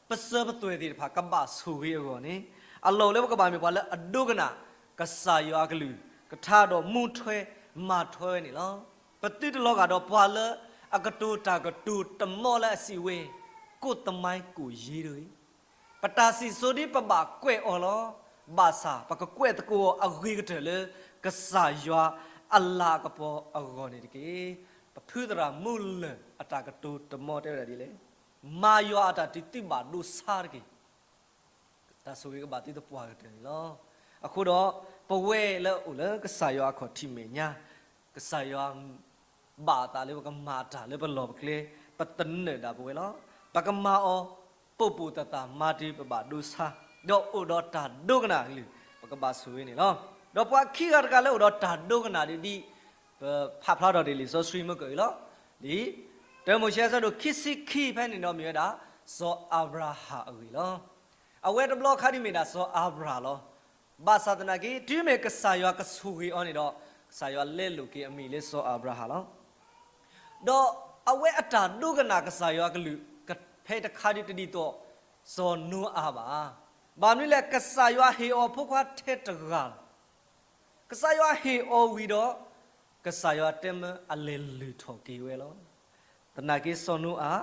ပစၢၤပသွဲၣ်သ့ၣ်တဖၣ်ကဘၣ်ဆိၣ်ဂ့ၤအဂီၢ်န့ၣ် အလီၢ်အိၣ်လၢပကဘၣ်မ့ၢ်ပှၤလၢအဒိကနၣ် ကစၢ်ယွၤအကလုၢ်ကထါဒီးမူထွဲမၤထွဲဝဲန့ၣ်လီၤ. ပသုတလီၤဂာ်ဒီးပှၤလၢအကတိၤတၢ်ကတိၤတမီလၢအစံးဝဲ ကိၣ်သမိုင်းကိုရေးတဂ့ၤ. ပတၢ်စံၣ်စိၤဒ်ပဘၣ်ကွဲးအီၤလီၤ. ဘၣ်ဆၣ်ပကကွဲးသကိးအီၤအဂ့ၤကတၢၢ်လၢ ကစၢ်ယွၤအလၤကပီၤအဂီၢ်န့ၣ်တက့ၢ်. ပဖုသရၣ်မူလၢၢ်အတၢ်ကတိၤတမီတဲဝဲဒၣ်ဒ်လဲၣ်, မၤယွၤအတၢ်တုၤသုဘၣ်ဒိဆါတက့ၢ်. တၢ်ဆိၣ်ဂ့ၤကဘၣ်သုသပှၢ်ကတၢၢ်န့ၣ်လီၤ. အဃိဒီး ပဝဲလၢအိၣ်လၢကစၢ်ယွၤအခီၣ်ထံးမဲာ်ညါ, ကစၢ်ယွၤဘၣ်အသးလၢပကမၤတၢ်လၢပလီၢ်ပကျဲ, ပသနၢၣ်ဒၣ်ပဝဲလီၤ. ပကမၤအီၤ ပိာ်ပိာ်သၣ်သၣ်မၤတ့ၢ်ပဘၣ်ဒိဆါ, ဒီးအိၣ်ဒီးတၢ်ဒိကနၣ်အကလုၢ် ပကဘၣ်ဆိၣ်ဂ့ၤန့ၣ်လီၤ. ဒီးပှၤခံဂၤတဂၤလၢအိၣ်ဒီးတၢ်ဒိကနၣ်ဒ်ဒ် ပဖးဖျါထီၣ်ဒ်လံာ်စီဆှံမ့ၢ်ကၢၢ်အံၤလီၤ. ဒ် တၢမိၤၡ့အဆၢဒိၣ်ခံဆံခံဖဲန့ၣ်ဒီးမ့ၢ်ဝဲဒၣ် စီၤအၤဘြၤဟၣ်အဂ့ၢ်လီၤ. အဝဲတဘျီခါဒ်မ့ၢ်ဒၣ်စီၤအၤဘြၤဟၣ်လီၤ. ဘၣ်ဆၣ်သနာ်က့ တုၤမ့ၢ်ကစၢ်ယွၤကဆိၣ်ဂ့ၤအီၤန့ၣ်ဒီး ကစၢ်ယွၤလဲလိာ်က့ၤအမံၤလၢစီၤအၤဘြၤဟၣ်လီၤ. ဒီးအဝဲအတၢ်ဒိကနၣ်ကစၢ်ယွၤကလုၢ် ဖဲတခါဒ်တဒ်သိး စီၤနိအၤဘၣ်. ဘၣ်မနုၤလဲၣ် ကစၢ်ယွၤဟ့ၣ်အီၤဖိခွါထဲတဂၤလီၤ. ကစၢ်ယွၤဟ့ၣ်အီၤဝံၤဒီး ကစၢ်ယွၤတဲမၢအလဲၤလုၢ်ထီၣ်က့ၤဝဲလီၤ. သနာ်က့စီၤနိအၤ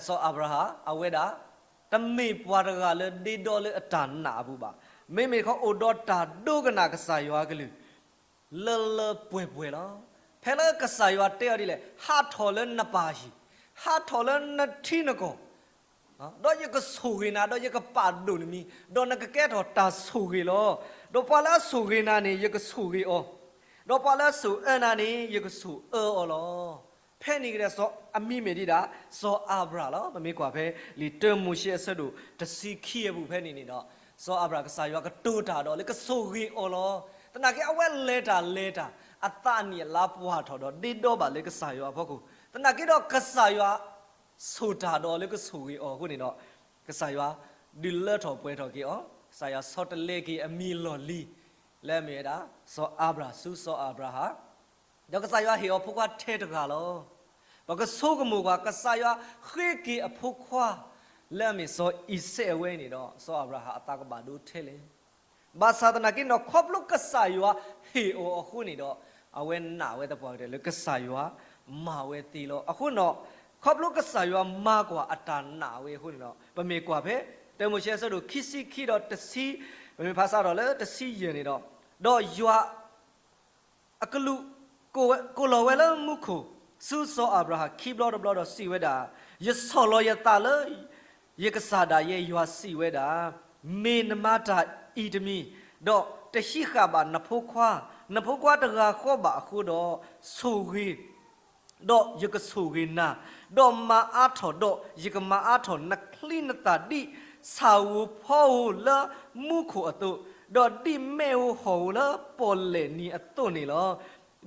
စီၤအၤဘြၤဟၣ် အဝဲဒၣ် တမ့ၢ်ပှၤတဂၤလၢဒ့ဒီလၢအတၢ်နာ်အပူၤဘၣ်. မ့မ့ၢ်တခီအိၣ်ဒီးတၢ်ဒိကနၣ်ကစၢ်ယွၤကလုၢ် လၢလၢပှဲၤပှဲၤလီၤ. ဖဲလၢကစၢ်ယွၤတဲအီၤဒ်လဲၣ်, ဟးထီၣ်လၢနပၢ်ဟံၣ်, ဟးထီၣ်လၢနထံနကီၢ်, ဒီးယကဆိၣ်ဂ့ၤနၤ, ဒီးယကပာ်ဒိၣ်နမံၤ, ဒီးနကကဲထီၣ်တၢ်ဆိၣ်ဂ့ၤလီၤ. ဒီးပှၤလၢအဆိၣ်ဂ့ၤနၤန့ၣ် ယကဆိၣ်ဂ့ၤအီၤ, ဒီးပှၤလၢအဆိၣ်အၢနၤန့ၣ် ယကဆိၣ်အၢအီၤလီၤ. ဖဲန့ၣ်ကဒီး စီၤအမံၤမ့ၢ်ဒ်ဒၣ် စီၤအၤဘြၣ်လီၤ. ပမ့ၢ်ကွၢ်ဖဲလံာ်တၢမိၤၡ့အဆၢဒိၣ်တဆံခံအပူၤဖဲန့ၣ်န့ၣ်ဒီး စီၤအၤဘြၣ်ကစၢ်ယွၤကတိၤတၢ်ဒီးလၢကဆိၣ်ဂ့ၤအီၤလီၤ. သနာ်က့အဝဲလဲၤတၢ်လဲၤတၢ် အသးနံၣ်အလါပှၢ်ထီၣ်ဒီးဒ့ဒီဘၣ်လၢကစၢ်ယွၤအဖီခိၣ်, သနာ်က့ဒီးကစၢ်ယွၤ ဆိၣ်တၢ်ဒီးလၢကဆိၣ်ဂ့ၤအီၤအဃိန့ၣ်ဒီး ကစၢ်ယွၤဒုးလၢထီၣ်ပှဲၤထီၣ်က့ၤအီၤ, ကစၢ်ယွၤဆီတလဲက့ၤအမံၤလီၢ်လံၤ လၢအမ့ၢ်ဝဲဒၣ် စီၤအၤဘြၣ်ဆူစီၤအၤဘြၤဟၣ်, ဒီးကစၢ်ယွၤဟ့ၣ်အီၤဖိခွါထဲတဂၤလီၤ. ပကဆိကမိၣ်ကွၢ် ကစၢ်ယွၤဃ့က့ၤအဖိခွါ လၢအမ့ၢ်စီၤအံၤစဲးအဝဲန့ၣ်ဒီး စီၤအၤဘြၤဟၣ်အသးကဘၣ်ဒိထဲလဲၣ်. ဘၣ်ဆၣ်သနာ်က့န့ၣ်ဒီး ခီဖျိကစၢ်ယွၤဟ့ၣ်အီၤအဃိန့ၣ်ဒီး အဝဲနာ်ဝဲသပှၢ်ကတၢၢ်လၢကစၢ်ယွၤမၤဝဲသ့လီၤ. အဃိန့ၣ်ဒီး ခီဖျိကစၢ်ယွၤမၤကွၢ်အတၢ်နာ်ဝဲအဃိန့ၣ်ဒီး ပမ့ၢ်ကွၢ်ဖဲ တၢမိၤၡ့အဆၢဒိၣ်ခံဆံခံဒီးတဆံ, ပမ့ၢ်ဖးစးထီၣ်လၢတဆံယဲၢ်န့ၣ်ဒီး, ဒီးယွၤ အကလူး ကိးလီၤဝဲလၢမူခိၣ် ဆူစီၤအၤဘြၤဟၣ်ခံဘျီတဘျီဒီးစံးဝဲဒၣ်, ယဆီၣ်လီၤယသးလၢယကစၢ်ဒၣ်ယဲ ယွၤစံးဝဲဒၣ်, မ့ၢ်နမၤတၢ်အံၤတမံၤ, ဒီးတဟံးဃာ်ဘၣ်နဖိခွါ, နဖိခွါတဂၤဃီဘၣ်အဃိဒီး, ဆိၣ်ဂ့ၤ ဒီးယကဆိၣ်ဂ့ၤနၤ, ဒီးမၤအါထီၣ်, ဒီးယကမၤအါထီၣ်နချံနသၣ်ဒ်ဆၣ်ဧိၤဖီဧိၤလၢမူခိၣ်အသိး, ဒီးဒ်မ့ၣ်ဧိၤဟီၣ်ဧိၤလၢပီၣ်လဲၣ်နံၤအသိးန့ၣ်လီၤ.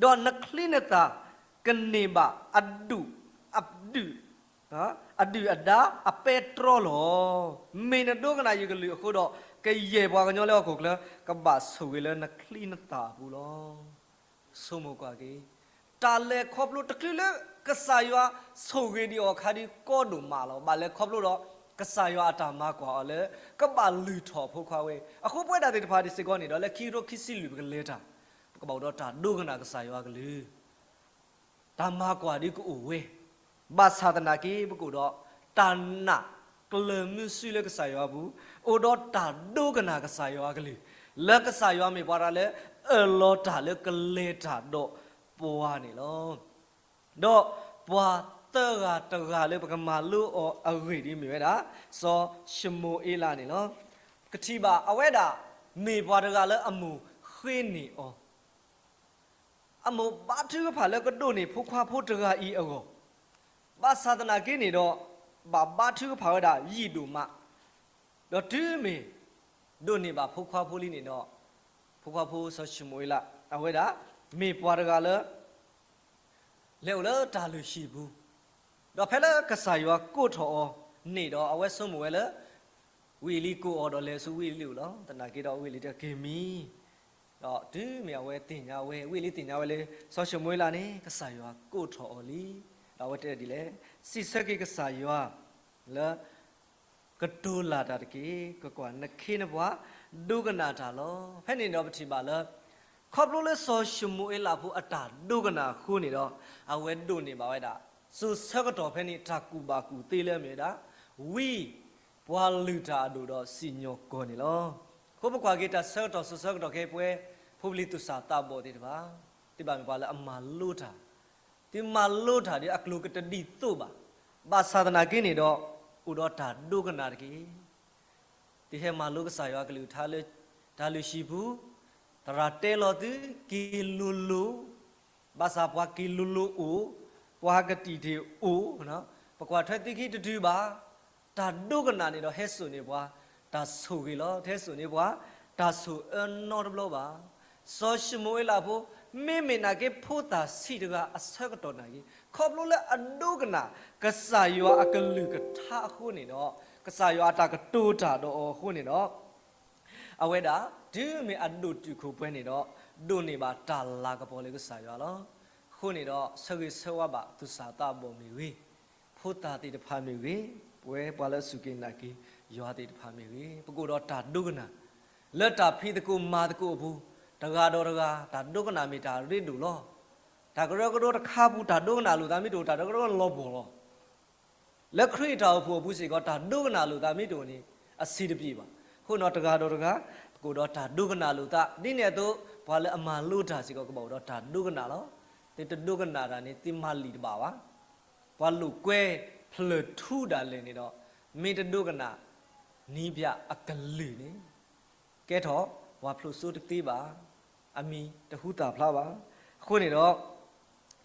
ဒီးနချံနသၣ်ကန့ၢ်ဘၣ်အဒုၣ်, အဒုၣ်, အဒုၣ်အဒါအပဲတြီလီၤ. မ့ၢ်နဒိကနၣ်ယကလုၢ်အဃိဒီး, ကယဲၢ်ပှၤကညီလၢဟီၣ်ခိၣ်ချၢ ကဘၣ်ဆိၣ်ဂ့ၤလၢနချံနသၣ်အပူၤလီၤ. ဆိကမိၣ်ကွၢ်က့ၤ, တၢ်လဲၤခီဖျိတချုးလၢကစၢ်ယွၤဆိၣ်ဂ့ၤဒံးအီၤအခါဒ်ကီဒိၣ်မးလီၤ. ဘၣ်လဲၤခီဖျိဒီး ကစၢ်ယွၤအတၢ်မၤကွၢ်အီၤလၢ ကဘၣ်လုၢ်ထီၣ်ဖိခွါဝဲ. အဃိပဝဲဒၣ်သ့ၣ်တဖၣ်ဒ်စ့ၢ်ကီးန့ၣ်ဒီး လၢခံကထိခံဆံလွံၢ်ပကလဲၤတၢ်, ပကဘၣ်အိၣ်ဒီးတၢ်ဒိကနၣ်ကစၢ်ယွၤကလုၢ် တၢ်မၤကွၢ်ဒ်ကအိၣ်ဝဲ, ဘၣ်ဆၣ်သနာ်က့ ပကအိၣ်ဒီးတၢ်နာ်ကျၢၤမုဆူလၢကစၢ်ယွၤအပူၤ, အိၣ်ဒီးတၢ်ဒိကနၣ်ကစၢ်ယွၤအကလုၢ်, လၢကစၢ်ယွၤမ့ၢ်ပှၤတဂၤလၢအၢၣ်လီၤတၢ်လၢကလဲၤတၢ်ဒီးပှၤန့ၣ်လီၤ. ဒီးပှၤသၢဂၤတဂၤလၢပကမၤလိအီၤအဂ့ၢ်ဒ်မ့ၢ်ဝဲဒၣ် စီၤၡမူၤအ့လးန့ၣ်လီၤ. ကထံၣ်ဘၣ်အဝဲဒၣ် မ့ၢ်ပှၤတဂၤလၢအမိၢ်ဃ့န့ၢ်အီၤ အမိၢ်ဘါထုကဖၣ်လၢကဒိးန့ၢ်ဖိခွါဖိတဂၤအံၤအဂီၢ်, ဘၣ်ဆၣ်သနာ်က့န့ၣ်ဒီး ဘၣ်ဘါထုကဖၣ်ဝဲဒၣ်ယံာ်ဒိၣ်မး, ဒီးတုၤမ့ၢ်ဒိးန့ၢ်ဘၣ်ဖိခွါဖိလံန့ၣ်ဒီး ဖိခွါဖိစီၤၡမူၤအ့လး အဝဲဒၣ် မ့ၢ်ပှၤတဂၤလၢ လဲၤအိၣ်လၢတၢ်လုၢ်ဟံၣ်ပူၤ, ဒီးဖဲလၢကစၢ်ယွၤကိးထီၣ်အီၤန့ၣ်ဒီး အဝဲဆိကမိၣ်ဝဲလၢ ဝံအ့လံကိးအီၤဒီးလဲၤဆူဝံအ့လံအိၣ်လီၤ. သနာ်က့ဒီးဝံအ့လံတက့ၢ်မံၤ, ဒီးတုၤမ့ၢ်အဝဲသ့ၣ်ညါဝဲ, ဝံအ့လံသ့ၣ်ညါဝဲလၢ စီၤၡမူၤအ့လးန့ၣ် ကစၢ်ယွၤကိးထီၣ်အီၤလံ, ဒီးအဝဲတဲဒ်လဲၣ်, စံးဆၢက့ၤကစၢ်ယွၤလၢ ကတိၤလၢ်တၢ်တက့ၢ်. ကွၢ်ကွၢ်, နခ့နပှၤဒိကနၣ်တၢ်လီၤ. ဖဲန့ၣ်ဒီးပထံၣ်ဘၣ်လၢ ခီဖျိလၢစီၤၡမူၤအ့လးဖိအတၢ်ဒိကနၣ်အဃိန့ၣ်ဒီး အဝဲဒိးန့ၢ်ဘၣ်ဝဲဒၣ် စိၤဆၢကတီၢ်ဖဲန့ၣ် တၢ်ကူၣ်ဘၣ်ကူၣ်သ့လၢအမ့ၢ်ဝဲဒၣ် ဝံပှၤလုၢ်တၢ်အဒိၣ်ဒီးစံၣ်ညီၣ်ကွီၢ်န့ၣ်လီၤ. အဃိပကွၢ်က့ၤတၢ်ဆၢကတီၢ် စိၤဆၢကတီၢ်ခဲအံၤပဝဲ ဖိပလံၤသူၣ်စၢ်သးဘီၣ်သ့ၣ်တဖၣ် သုဘၣ်မ့ၢ်ပှၤလၢအမၤလိတၢ်, သုမၤလိတၢ်ဒီးအကျိၤကတဒ်သိးဘၣ်. ဘၣ်ဆၣ်သနာ်က့န့ၣ်ဒီး အိၣ်ဒီးတၢ်ဒိကနၣ်တက့ၢ်. သုဟဲမၤလိကစၢ်ယွၤအကလုၢ်ကထါလၢ တၢ်လုၢ်ဟံၣ်ပူၤ, သရၣ်တဲလီၤသု က့ၤလိၤလိၤ, ဘၣ်ဆၣ်ပှၤက့ၤလိၤလိၤအိၣ်, ပှၤကတံာ်တ့ၢ်အိၣ်, ပကွၢ်ထွဲသုခံတတုၤဘၣ်. တၢ်ဒိကနၣ်န့ၣ်ဒီးဟဲစိာ်န့ၢ်ပှၤ တၢ်ဆိၣ်ဂ့ၤလီၤ. တဟဲစိာ်န့ၢ်ပှၤ တၢ်ဆိၣ်အၢနီတဘျီဘၣ်. စီၤၡမူၤအ့လးဖိ မ့မ့ၢ်နာ်က့ဖိသၣ်ဆံးတဂၤအဆၢကတီၢ်နာ်က့ ခီဖျိလၢအဒိကနၣ် ကစၢ်ယွၤအကလုၢ်ကထါအဃိန့ၣ်ဒီး ကစၢ်ယွၤအတၢ်ကတိၤတၢ်ဒီးအီၤအဃိန့ၣ်ဒီး အဝဲဒၣ်တုၤမ့ၢ်အဒိၣ်တုာ်ခိၣ်ပှဲၤန့ၣ်ဒီး ဒိးန့ၢ်ဘၣ်တၢ်လၤကပီၤလၢကစၢ်ယွၤလီၤ. အဃိန့ၣ်ဒီး ဆၢဂ့ၤဆၢဝါဘၣ်သူၣ်စၢ်သးဘီၣ်မ့ၢ်ဂ့ၤ, ဖိသၣ်သ့ၣ်တဖၣ်မ့ၢ်ဂ့ၤ, ပဝဲပှၤလၢအစူၢ်က့ၤနာ်က့ၤယွၤသ့ၣ်တဖၣ်မ့ၢ်ဂ့ၤ, ပကအိၣ်ဒီးတၢ်ဒိကနၣ် လၢတၢ်ဖံးသကိးမၤသကိးအပူၤ, တဂၤဒီးတဂၤ တၢ်ဒိကနၣ်မ့ၢ်တၢ်ရ့ဒိၣ်လီၤ. တၢ်ကရၢကရိတခါပူၤ တၢ်ဒိကနၣ်လိာ်သးမ့ၢ်တအိၣ် တၢ်ကရၢကရိလီၤပှီၢ်လီၤ. လၢခရံာ်အတၢ်အိၣ်ဖှိၣ်အပူၤစ့ၢ်ကီး တၢ်ဒိကနၣ်လိာ်သးမ့ၢ်တအိၣ်န့ၣ် အဆံးတပျ့ၤဘၣ်. အဃိန့ၣ်တဂၤဒီးတဂၤ ပကအိၣ်ဒီးတၢ်ဒိကနၣ်လိာ်သး, ဒ်န့ၣ်အသိး ပှၤလၢအမၤလိတၢ်စ့ၢ်ကီး ကဘၣ်အိၣ်ဒီးတၢ်ဒိကနၣ်လီၤ. သုတဒိကနၣ်တၢ်န့ၣ် သုမၤလံာ်တဘၣ်ဘၣ်. ပှၤလိာ်ကွဲဖျၢၣ်ထူဒၣ်လဲာ်န့ၣ်ဒီး မ့ၢ်တဒိကနၣ်နံၣ်ပၠးအကလုၢ်န့ၣ် ကဲထီၣ်ပှၤဖျိးစိတသ့ဘၣ်, အမံၤတဟူသၣ်ဖျါဘၣ်. အဃိန့ၣ်ဒီး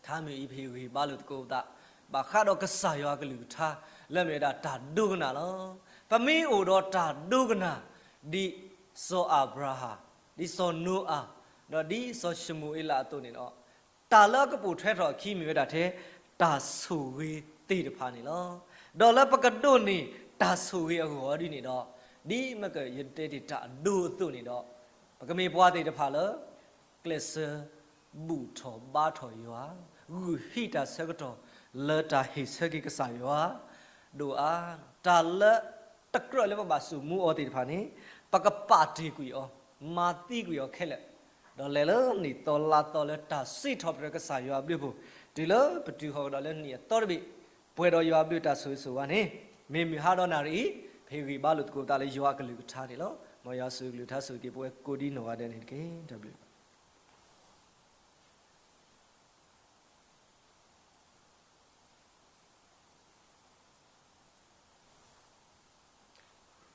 ထါမ့ၢ်အံၤပဟ့ၣ်ဂံၢ်ဘါလိာ်သကိးပသး ဘၣ်ဃးဒီးကစၢ်ယွၤအကလုၢ်ကထါ လၢအမ့ၢ်ဝဲဒၣ်တၢ်ဒိကနၣ်လီၤ. ပမ့ၢ်အိၣ်ဒီးတၢ်ဒိကနၣ် ဒ်စီၤအၤဘြၤဟၣ်, ဒ်စီၤနိအၤ, ဒီးဒ်စီၤၡမူၤအ့လးအသိးန့ၣ်ဒီး တၢ်လၢအကပိာ်ထွဲထီၣ်အခံမ့ၢ်ဝဲဒၣ်ထဲ တၢ်ဆိၣ်ဂ့ၤသ့ၣ်တဖၣ်န့ၣ်လီၤ. ဒီးလၢပကဒိးန့ၢ်တၢ်ဆိၣ်ဂ့ၤအဂီၢ်ဒ်န့ၣ်ဒီး ဒ်မ့ၢ်ကယတဲတ့ၢ်တၢ်အဒိအသိးန့ၣ်ဒီး ပကမ့ၢ်ပှၤသ့ၣ်တဖၣ်လၢ ကျဲးစၢးဘူၣ်ထီၣ်ဘါထီၣ်ယွၤ, ဂုာ်ဟံးတၢ်ဆၢကတီၢ်လၢတၢ်ဟ့ၣ်ဆၢက့ၤကစၢ်ယွၤ, ဒိၣ်အါ တၢ်လၢတကြၢးလၢပဘၣ်စိာ်မူအီၤသ့ၣ်တဖၣ်န့ၣ် ပကပာ်တ့ၢ်ကွံာ်အီၤ, မၤသံကွံာ်အီၤခဲလၢာ်, ဒီးလဲၤလၢနံၣ်သီလါသီလၢတၢ်စံးထီၣ်ပတြၢၤကစၢ်ယွၤအဘျုးအဖှိၣ်, တုၤလၢပတုၤဃီၤကဒီးလၢနံၣ်အသီတဘ့ၣ်, ပှဲၤဒီးယွၤအဘျုးတၢ်ဆိၣ်ဂ့ၤဆိၣ်ဝါန့ၣ်, မ့မ့ၢ်ဟါဒီးနၣ်ရံၣ်အံၤ ပဟ့ၣ်ဂံၢ်ဘါလိာ်သကိးသးလၢယွၤအကလုၢ်ကထါန့ၣ်လီၤ. မ်ယွၤဆိၣ်ဂ့ၤကလုၢ်ကထါဆိၣ်ဂ့ၤက့ၤပဝဲကိးဒံနီၢ်ဂၤဒဲးန့ၣ်တက့ၢ်. တၢ်ဘျုး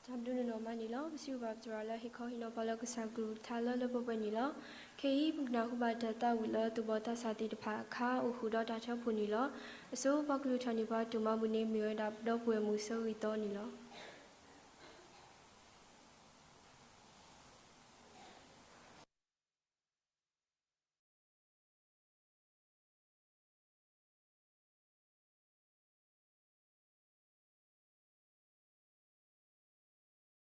တၢ်ဘျုးနီၢ်နီၢ်မးန့ၣ်လီၤ. ပစံးဘျုးဘၣ်ပသရၣ်လၢဟ့ၣ်ခီဟ့ၣ်နီၤပှၤလၢကစၢ်ကလုၢ်ကထါလၢလၢပှဲၤပှဲၤန့ၣ်လီၤ. ခဲအံၤ ပကနၢ်ဟူဘၣ်တၢ်သးဝံၣ်လၢသူၣ်ဘီၣ်သးစၢ်သ့ၣ်တဖၣ်အခါ အိၣ်ဃုာ်ဒီးတၢ်ထၢဖှိၣ်န့ၣ်လီၤ. အဆိပှၤကလုၢ်ထီၣ်န့ၢ်ပှၤတၢ်မၤဘူၣ်န့ၣ် မ့ၢ်ဝဲဒၣ်ပဒီပုၢ်ဝဲၢ်မုၣ်ဆၢဂ့ၤသီန့ၣ်လီၤ.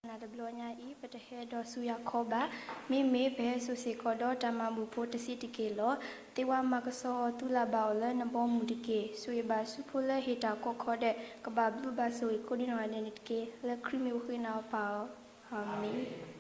နၤတဘျီညါအံၤ ပတဟဲဒီးဆူယၤခီဘၣ်. မ့မ့ၢ်ပဟဲစိာ်စ့ၢ်ကီးဒီးတၢ်မၤဘူၣ်ဖိတဆံးတက့ၢ်လီၤ. သ့ၣ်ဝါမၤကဆှီအီၤ သူၣ်လၢ်ဘၣ်အီၤလၢနဘီမုၢ်တက့ၢ်. ဆိၣ်ဂ့ၤဘၣ်ဆူဖိလၢဟ့ၣ်တၢ်ကီၢ်ခီဒဲး, ကဘၣ်ဘျုးဘၣ်ဆိၣ်ဂ့ၤကိးဒံနီၢ်ဂၤဒဲးန့ၣ်တက့ၢ်. လၢခရံာ်မံၤပဃ့နၤအီၤပၢ်အီၤ, အၤမ့ၣ်.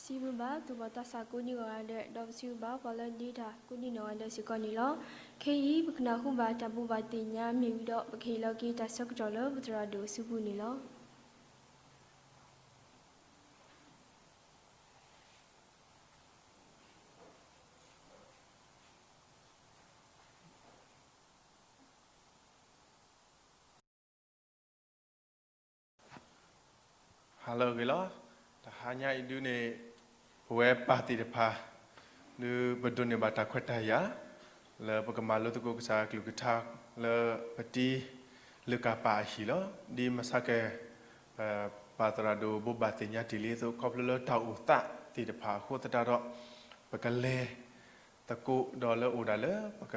ပစံးဘျုးဘၣ်သူၣ်ဘီၣ်သးစၢ်ကိးဒံးဂၤဒဲး, ဒီးပစံးဘျုးဘၣ်ပှၤလၢဒ့တၢ်ကိးဒံးနီၢ်ဂၤဒဲးစ့ၢ်ကီးန့ၣ်လီၤ. ခဲအံၤပကနၢ်ဟူဘၣ်တၢ်ဘိးဘၣ်သ့ၣ်ညါမ့ၢ်ဝံၤဒီး ပကဟ့ၣ်လီၤက့ၤတၢ်ဆၢကတီၢ်လၢပသရၣ်ဒိၣ်အစုပူၤန့ၣ်လီၤ. ဟါလၢအဂ့ၤလီၤ. တဟါညါအံၤဒုန့ၣ် ပဝဲပၢ်သ့ၣ်တဖၣ် ဒုးပဒိးန့ၢ်ဘၣ်တၢ်ခွဲးတၢ်ယာ် လၢပကမၤလိသကိးကစၢ်ယွၤကလုၢ်ကထါ လၢပတံၤလၢကၤပၤအဟံၣ်လီၤ. ဒ်မဆါကဲ ပၢ်သရၣ်ဒိၣ်ဘိးဘၣ်သ့ၣ်ညါတ့ၢ်လံအသိး ခီဖျိလၢတၢ်အိၣ်သးသ့ၣ်တဖၣ်အဃိသတးဒီး ပကလဲၤသကိးဒီးလၢအိၣ်ဒၣ်လၢပက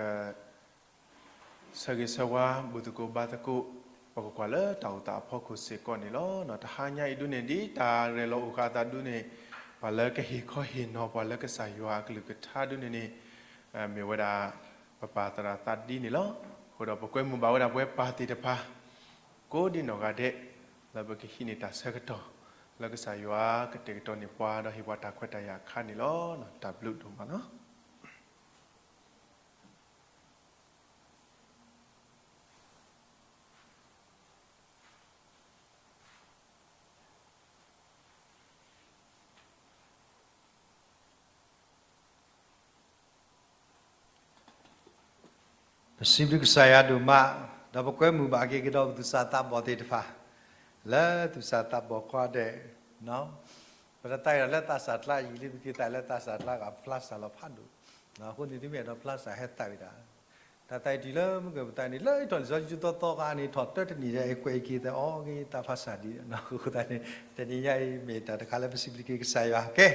ဆၢဂ့ၤဆၢဝါ ဘူၣ်သကိးဘါသကိး ပကကွၢ်လၢတၢ်အိၣ်သးအဖီခိၣ်စ့ၢ်ကီးန့ၣ်လီၤ. တဟါညါအံၤဒုန့ၣ် ဒ်တၢ်ရဲၣ်လီၤအိၣ်ဃာ်အသးဒုန့ၣ် ပှၤလၢကဟ့ၣ်ခီဟ့ၣ်နီၤပှၤလၢကစၢ်ယွၤအကလုၢ်ကထါဒုန့ၣ်န့ၣ် မ့ၢ်ဝဲဒၣ် ပပၢ်သရၣ်သးဒ်န့ၣ်လီၤ. အဃိဒီးပကွဲမုာ်ဘၣ်ဝဲဒၣ်ပဝဲပၢ်သ့ၣ်တဖၣ် ကိးဒံးနီၢ်ဂၤဒဲး လၢပကဟံးန့ၢ်တၢ်ဆၢကတီၢ် လၢကစၢ်ယွၤကတဲာ်ကတီၤန့ၢ်ပှၤ ဒီးဟ့ၣ်ပှၤတၢ်ခွဲးတၢ်ယာ်အခါန့ၣ်လီၤ. တၢ်ဘျုးဒိၣ်မးလီၤ. ပစံးဘျုးကစၢ်ယွၤဒိၣ်မး, ဒီးပကွဲမုာ်ဘၣ်က့ၤကဒီး ပသူၣ်စၢ်သးဘီၣ်သ့ၣ်တဖၣ် လၢသူၣ်စၢ်သးဘီၣ်ကိးဂၤဒဲး, ပတသးဝံၣ်ဒီးလၢသးစၢ်ကျါယံာ်လံ ပကသးလၢသးစၢ်ကျါဂၤ ပဖျါစၢ်လီၤဖးဒိၣ်, အဃိန့ၣ်သုမ့ၢ်အဲၣ်ဒိးဖျါစၢ်ဟဲသးဝံၣ်ဒၣ် တၢ်သးဝံၣ်တံၢ်လၢမုၢ်ကၢၢ်ပသးန့ၣ် လၢယထီၣ်လံာ်စီဆှံသီသီခါန့ၣ် ထီၣ်တၢတနံၣ်ယဲ ကွဲးက့ၤသးအီၤက့ၤသးဖးစၢ်ဒ်အဃိသတးန့ၣ် တနံၤညါအံၤ မ့ၢ်တၢ်တခါလၢပစံးဘျုးက့ၤကစၢ်ယွၤကဲ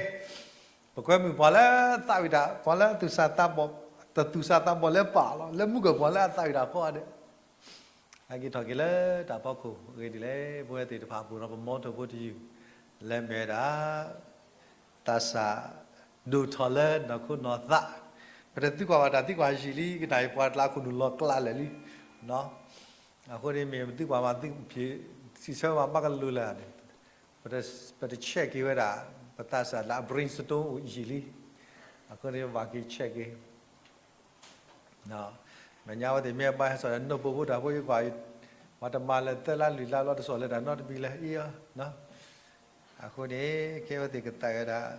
ပကွဲမုာ်ပှၤလၢသးဝံၣ်တၢ် ပှၤလၢသူၣ်စၢ်သးဘီၣ် တသူၣ်စၢ်သးဘီၣ်လၢပၢ်လီၤ လၢမုၢ်ကၢၢ်ပှၤလၢအသးဝံၣ်တၢ်ကိးဂၤဒဲး ဟဲက့ၤထီၣ်က့ၤလၢတၢ်ဖီခိၣ်အဂ့ၢ်ဒ်လဲၣ် ပဝဲသ့ၣ်တဖၣ်အပူၤဒီးပမီထိၣ်ဖိတယုၢ် လၢမ့ၢ်ဝဲဒၣ် သးစၢ်ဒိၣ်ထီၣ်လၢနီၢ်ခိနီၢ်သး ပတသံကွၢ်ဘၣ်တၢ်သံကွၢ်ယံာ်လံ ကနၣ်ယပှၤတလးခိၣ်နူာ်လီၤကျါလဲာ်လံ အဃိန့ၣ်မ့ၢ်ပသံကွၢ်မၤသံဖံး စံးဆၢမၤဘၣ်ကလူၤလၢာ်န့ၣ် ပတ check က့ၤဝဲဒၣ် ပသးစၢ်လၢအ brain stone ယံာ်လံ အဃိန့ၣ်ဘၣ်က့ၤ check က့ၤ မဲာ်ညါဝဲသ့ၣ်မ့ၢ်ဘၣ်ဟဲစိာ်ဒီး နီၢ်ပိာ်ဖိတၢ်ဖိယကွၢ် ပှၤတမၤလၢာ်သၢလါလွံၢ်လါလီၤ တစိာ်လၢတၢ်နီတမံၤလၢအံၤ အဃိန့ၣ် ကဲဝဲသ့ၣ်ကသးဝဲဒၣ်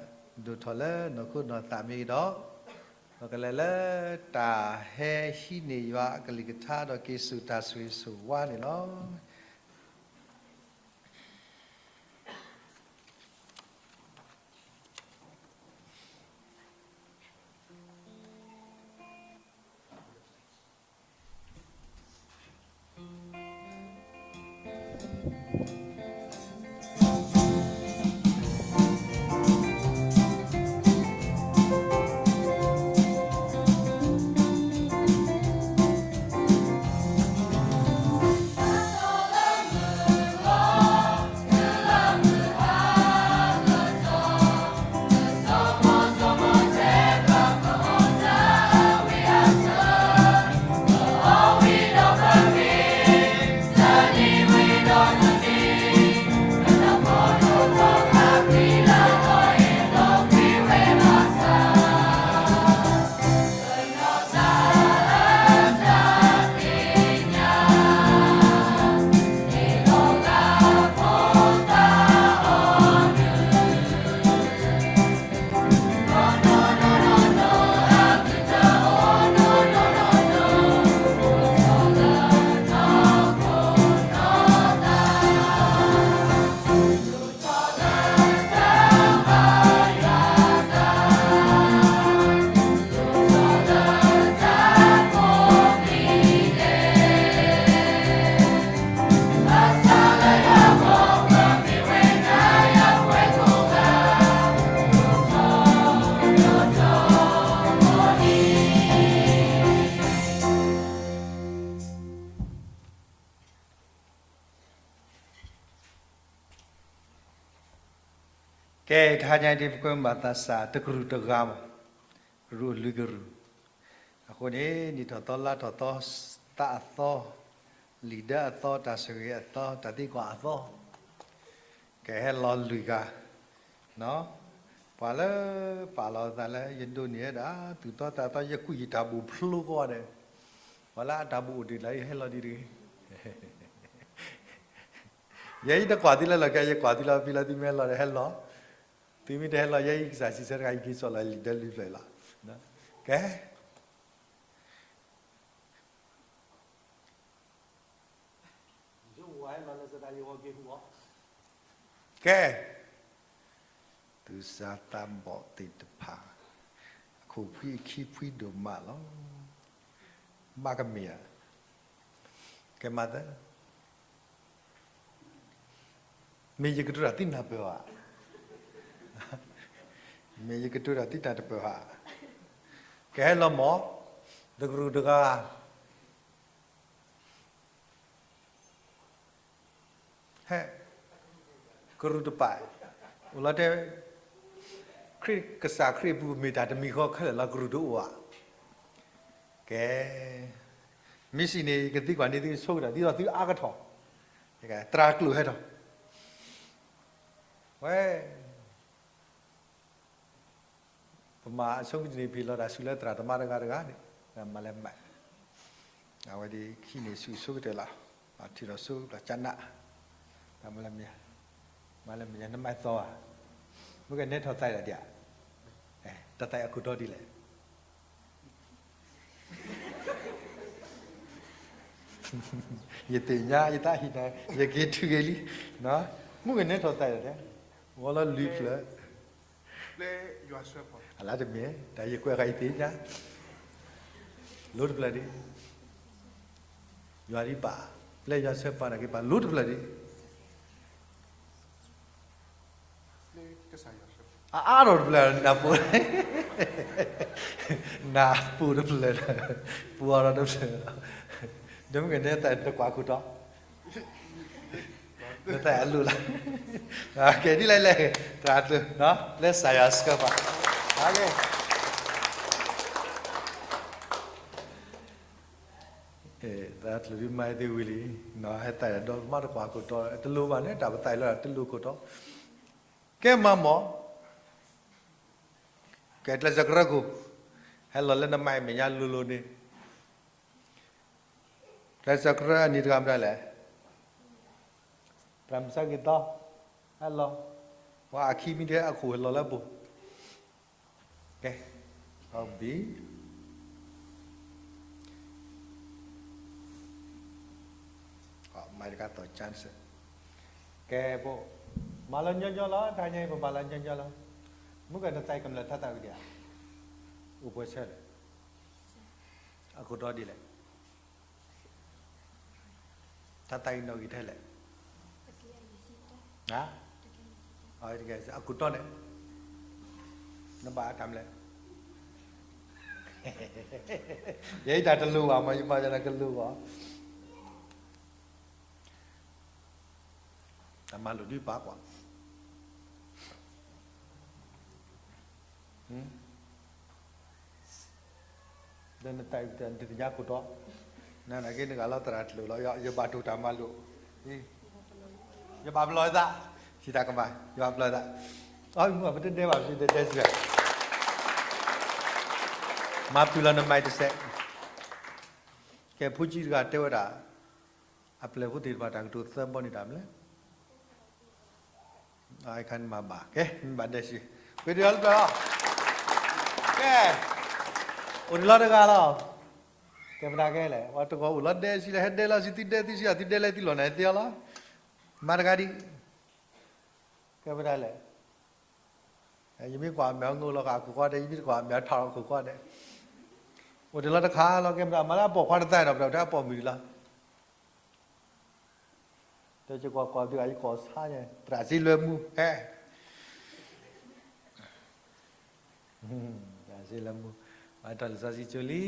ဒိၣ်ထီၣ်လၢနီၢ်ခိနီၢ်သးမ့ၢ်ဂ့ၤဒီး ပကလဲၤလၢတၢ်ဟဲဟံးန့ၢ်ယွၤအကလုၢ်ကထါဒီးက့ၤဆူတၢ်ဆိၣ်ဂ့ၤဆိၣ်ဝါန့ၣ်လီၤ. ကဲ တဟါညါအံၤ ပကွဲမုာ်ဘၣ်သးစၢ်တကရူၢ်တဂၤမး, ကရူၢ်အလွံၢ်ကရူၢ်, အဃိန့ၣ် နံၣ်ထီၣ်သီလါထီၣ်သီ, သးအသီ, လံာ်ဒၢအသီ, တၢ်ဆိၣ်ဂ့ၤအသီ, တၢ်သံကွၢ်အသီ, ကဟဲလီၤလွံၢ်ဂၤ, ပှၤလၢပာ်လီၤသးလၢယဒိးန့ၢ်ဝဲဒၣ် သူၣ်တီသးတီ ယကွံာ်ယတၢ်ဘူၣ်ဖျိကီးဒီး, ပှၤလၢအတၢ်ဘူၣ်အိၣ်တ့ၢ်လၢယဟဲလီၤဒံးတဂ့ၤ. ယဲယတကွၢ်သုလၢလီၤကဲ ယကွၢ်သုလီၤ ဖဲလီၤသုမ့ၢ်ဟဲလီၤဒီးဟဲလီၤ, သုမ့ၢ်တဟဲလီၤ ယဲယကစၢ်စံးဆၢတဂၤ ယက့ၤစိာ်လီၤလံာ်ဒၢလွံၢ်ဖျၢၣ်လီၤ. ကဲ ယအိၣ်ဝဲလီၤလၢစတၢ်ယဂီၢ်က့ၤဟူအီၤ, ကဲ, သူၣ်စၢ်သးဘီၣ်သ့ၣ်တဖၣ်, အခိၣ်ဖှံအခံဖှံဒိၣ်မးလီၤ. ဘၣ်ကမ့ၢ်ဧါ, ကဲမၤသၢ, မ့ၢ်ယကတိၤတၢ်သုနၢ်ပၢၢ်ဧါ, မ့ၢ်ယကတိၤတၢ်သုတၢ်တပၢၢ်ဧါ, ကဟဲလီၤမၢ်, တကရူၢ်တဂၤ ဟဲ, ကရူၢ်တပာ်, အိၣ်လီၤတဲ, ခရံာ်ကစၢ်ခရံာ်အပူၤမ့ၢ်တၢ်တမံၤဃီခဲလၢာ်လီၤ ကရူၢ်တအိၣ်ဧါ. ကဲ, မ့ၢ်စံးန့ၣ် ယကသံကွၢ်န့ၢ်သုဆိကတၢၢ် ဒ်သိးသုအါကထီၣ်, သရၣ်ကျိာ်ဟဲထီၣ်, ဝဲ ပမၤအဆိကတၢၢ်န့ၣ် ဖံးလီၤတၢ်ဆူလၢသရၣ်သမါတဂၤတဂၤန့ၣ်, မၤလဲၤမး, အဝဲဒၣ်ခံန့ၣ်ဆူအဆိကတၢၢ်လီၤ, ထံၣ်ထီၣ်ဆိဘျီကနၣ်, တၢ်မၤလဲၤမး, မၤလဲၤမး နမၤသီဧါ, မုၢ်ကနဲထီၣ်သးဒၣ်ဒံးဧါ, တၢ်သးအခိၣ်တီဒ်လဲၣ် ယသ့ၣ်ညါ ယသးဟံၣ်န့ၣ် ယက့ၤထုးက့ၤလံ, မုၢ်ကနဲထီၣ်သးဒၣ်, ဂီၤလီၤလွံၢ်ဖျၢၣ်, အလါတမ့ၢ် တၢ်ယကွဲးဃာ်ယသ့ၣ်ညါ, လိတဖျၢၣ်ဒံး, ယွၤဒ်ပာ်, ပျဲယွၤဆၢပာ်နာ်က့ၤပာ်လိတဖျၢၣ်ဒံး အအါထီၣ်တဖျၢၣ် နၢ်ပူၤ, နၢ်ပူၤတဖျၢၣ်, ပူၤအါထီၣ်တဖျၢၣ်, ဒီးမုၢ်ကနဲသးတကွၢ်ခိၣ်တီ, နသးအလိၣ်လၢ, ကဲဒ်လဲၣ်လဲၣ်, တၢ်တၢ်, လၢစၢ်ယွၤဆှၢပှၤ, သးတချုးဒုးမၤသ့ဝံၤလံ, ဟဲသးဒီးမါတကွၢ်ခိၣ်တီ, တလိၣ်ဘၣ်န့ၣ် တၢ်ပသးအံၤလီၤတလိၣ်ခိၣ်တီ, ကဲမၤမၢ်, ကဲကျဲးစၢးကရၢခိၣ်, ဟဲလီၤလၢနမၤအမဲာ်ညါလိၤလိၤန့ၣ်, ကျဲးစၢးကရၢအနံၤတဂၤမတၤလဲၣ်, သရၣ်မုၢ်ဆါဂ့ၤသီ, ဟဲလီၤ, ပှၤအခံမံၤဒဲးအခိၣ်ဟဲလီၤလၢပူၤ, ကဲ, ဟီဘံၣ် မၤတကါသီၣ်ကၠါစဲး, ကဲဖိ, မၤလီၤညီညီလီၤ, တဟါညါအံၤပမၤလီၤညီညီလီၤ, မုၢ်ကနသးအံၤကမျၢၢ်ထါသးဝံၤဒံးဧါ, အိၣ်ပှဲၤဆၢလဲၣ်, အခိၣ်တီဒ်လဲၣ် ထါသးအံၤနီၣ်ဂံၢ်ထဲလဲၣ်, အခိၣ်တီန့ၣ်, နဘၣ်အတၢ်မလဲၣ်, ယဲအံၤတၢ်တလိၣ်ဘၣ်မး ယမၤယၤတၢ်ကလိၣ်ဘၣ်, တၢ်မၤလိာ်ဒုးပာ်ကွၢ် လၢနတၢ်အုၣ်တၢ်နသ့ၣ်ညါခိၣ်တီ, နနာ်က့နဂၤလီၤသရၣ်တလိၣ်လီၤ, ယဘၣ်တိၢ်တၢ်မၤလိာ်, ယဘၣ်ပလီၢ်သး, စံးတၢ်ကမၣ် ယဘၣ်ပလီၢ်သး, အမုၢ်ပတဒဲဘၣ် ပတဒဲစံး, မၤပျုၤလီၤနမၤတစဲး, ကဲဖိကံတဂၤတဲဝဲဒၣ်, အပျဲၢ်ဖိသ့ၣ်တဖၣ်တၢ်ကတိၤသၢဘီန့ၣ်တၢ်မနုၤလဲၣ် အခါနမၤဘၣ်, ကဲ မ့ၢ်ဘၣ်ဒဲးစံး, ပှ့ၤဒံးအီၤလၢပျၢၤလီၤ, ကဲ, အိၣ်တ့ၢ်လီၤတဂၤလီၤ, ကဲမတၤကဲလဲၣ်, ပှၤတဂီၤအိၣ်လီၤဒဲးစံးလၢ ဟဲဒဲးလီၤစံး သုဒဲးသုစံး သုဒဲးလၢသုလီၢ်န့ၣ်သ့အီၤလီၤ, မၤတဂၤဒံး, ကဲမတၤလဲၣ်, ယမ့ၢ်ကွၢ်အမဲာ်ညါလီၤဃာ်အခိၣ်ဃီဒဲး ယမ့ၢ်တကွၢ်အမဲာ်ညါထီၣ်အခိၣ်ဃီဒဲး, အိၣ်တ့ၢ်လီၤတခါလီၤ ကဲမတၤ မၤလၢအပိာ်ခွါတသးဒီး ပတၢ်ထၢအပိာ်မုၣ်ဒံးလီၤ တဲယကွၢ်ကွၢ်ဒုး ယကိးဆါညါ သရၣ်စ့လွဲမူ ဟဲ သရၣ်စ့လွဲမူ ဘၣ်တၢ်လံာ်စီဆှံကၠိလံ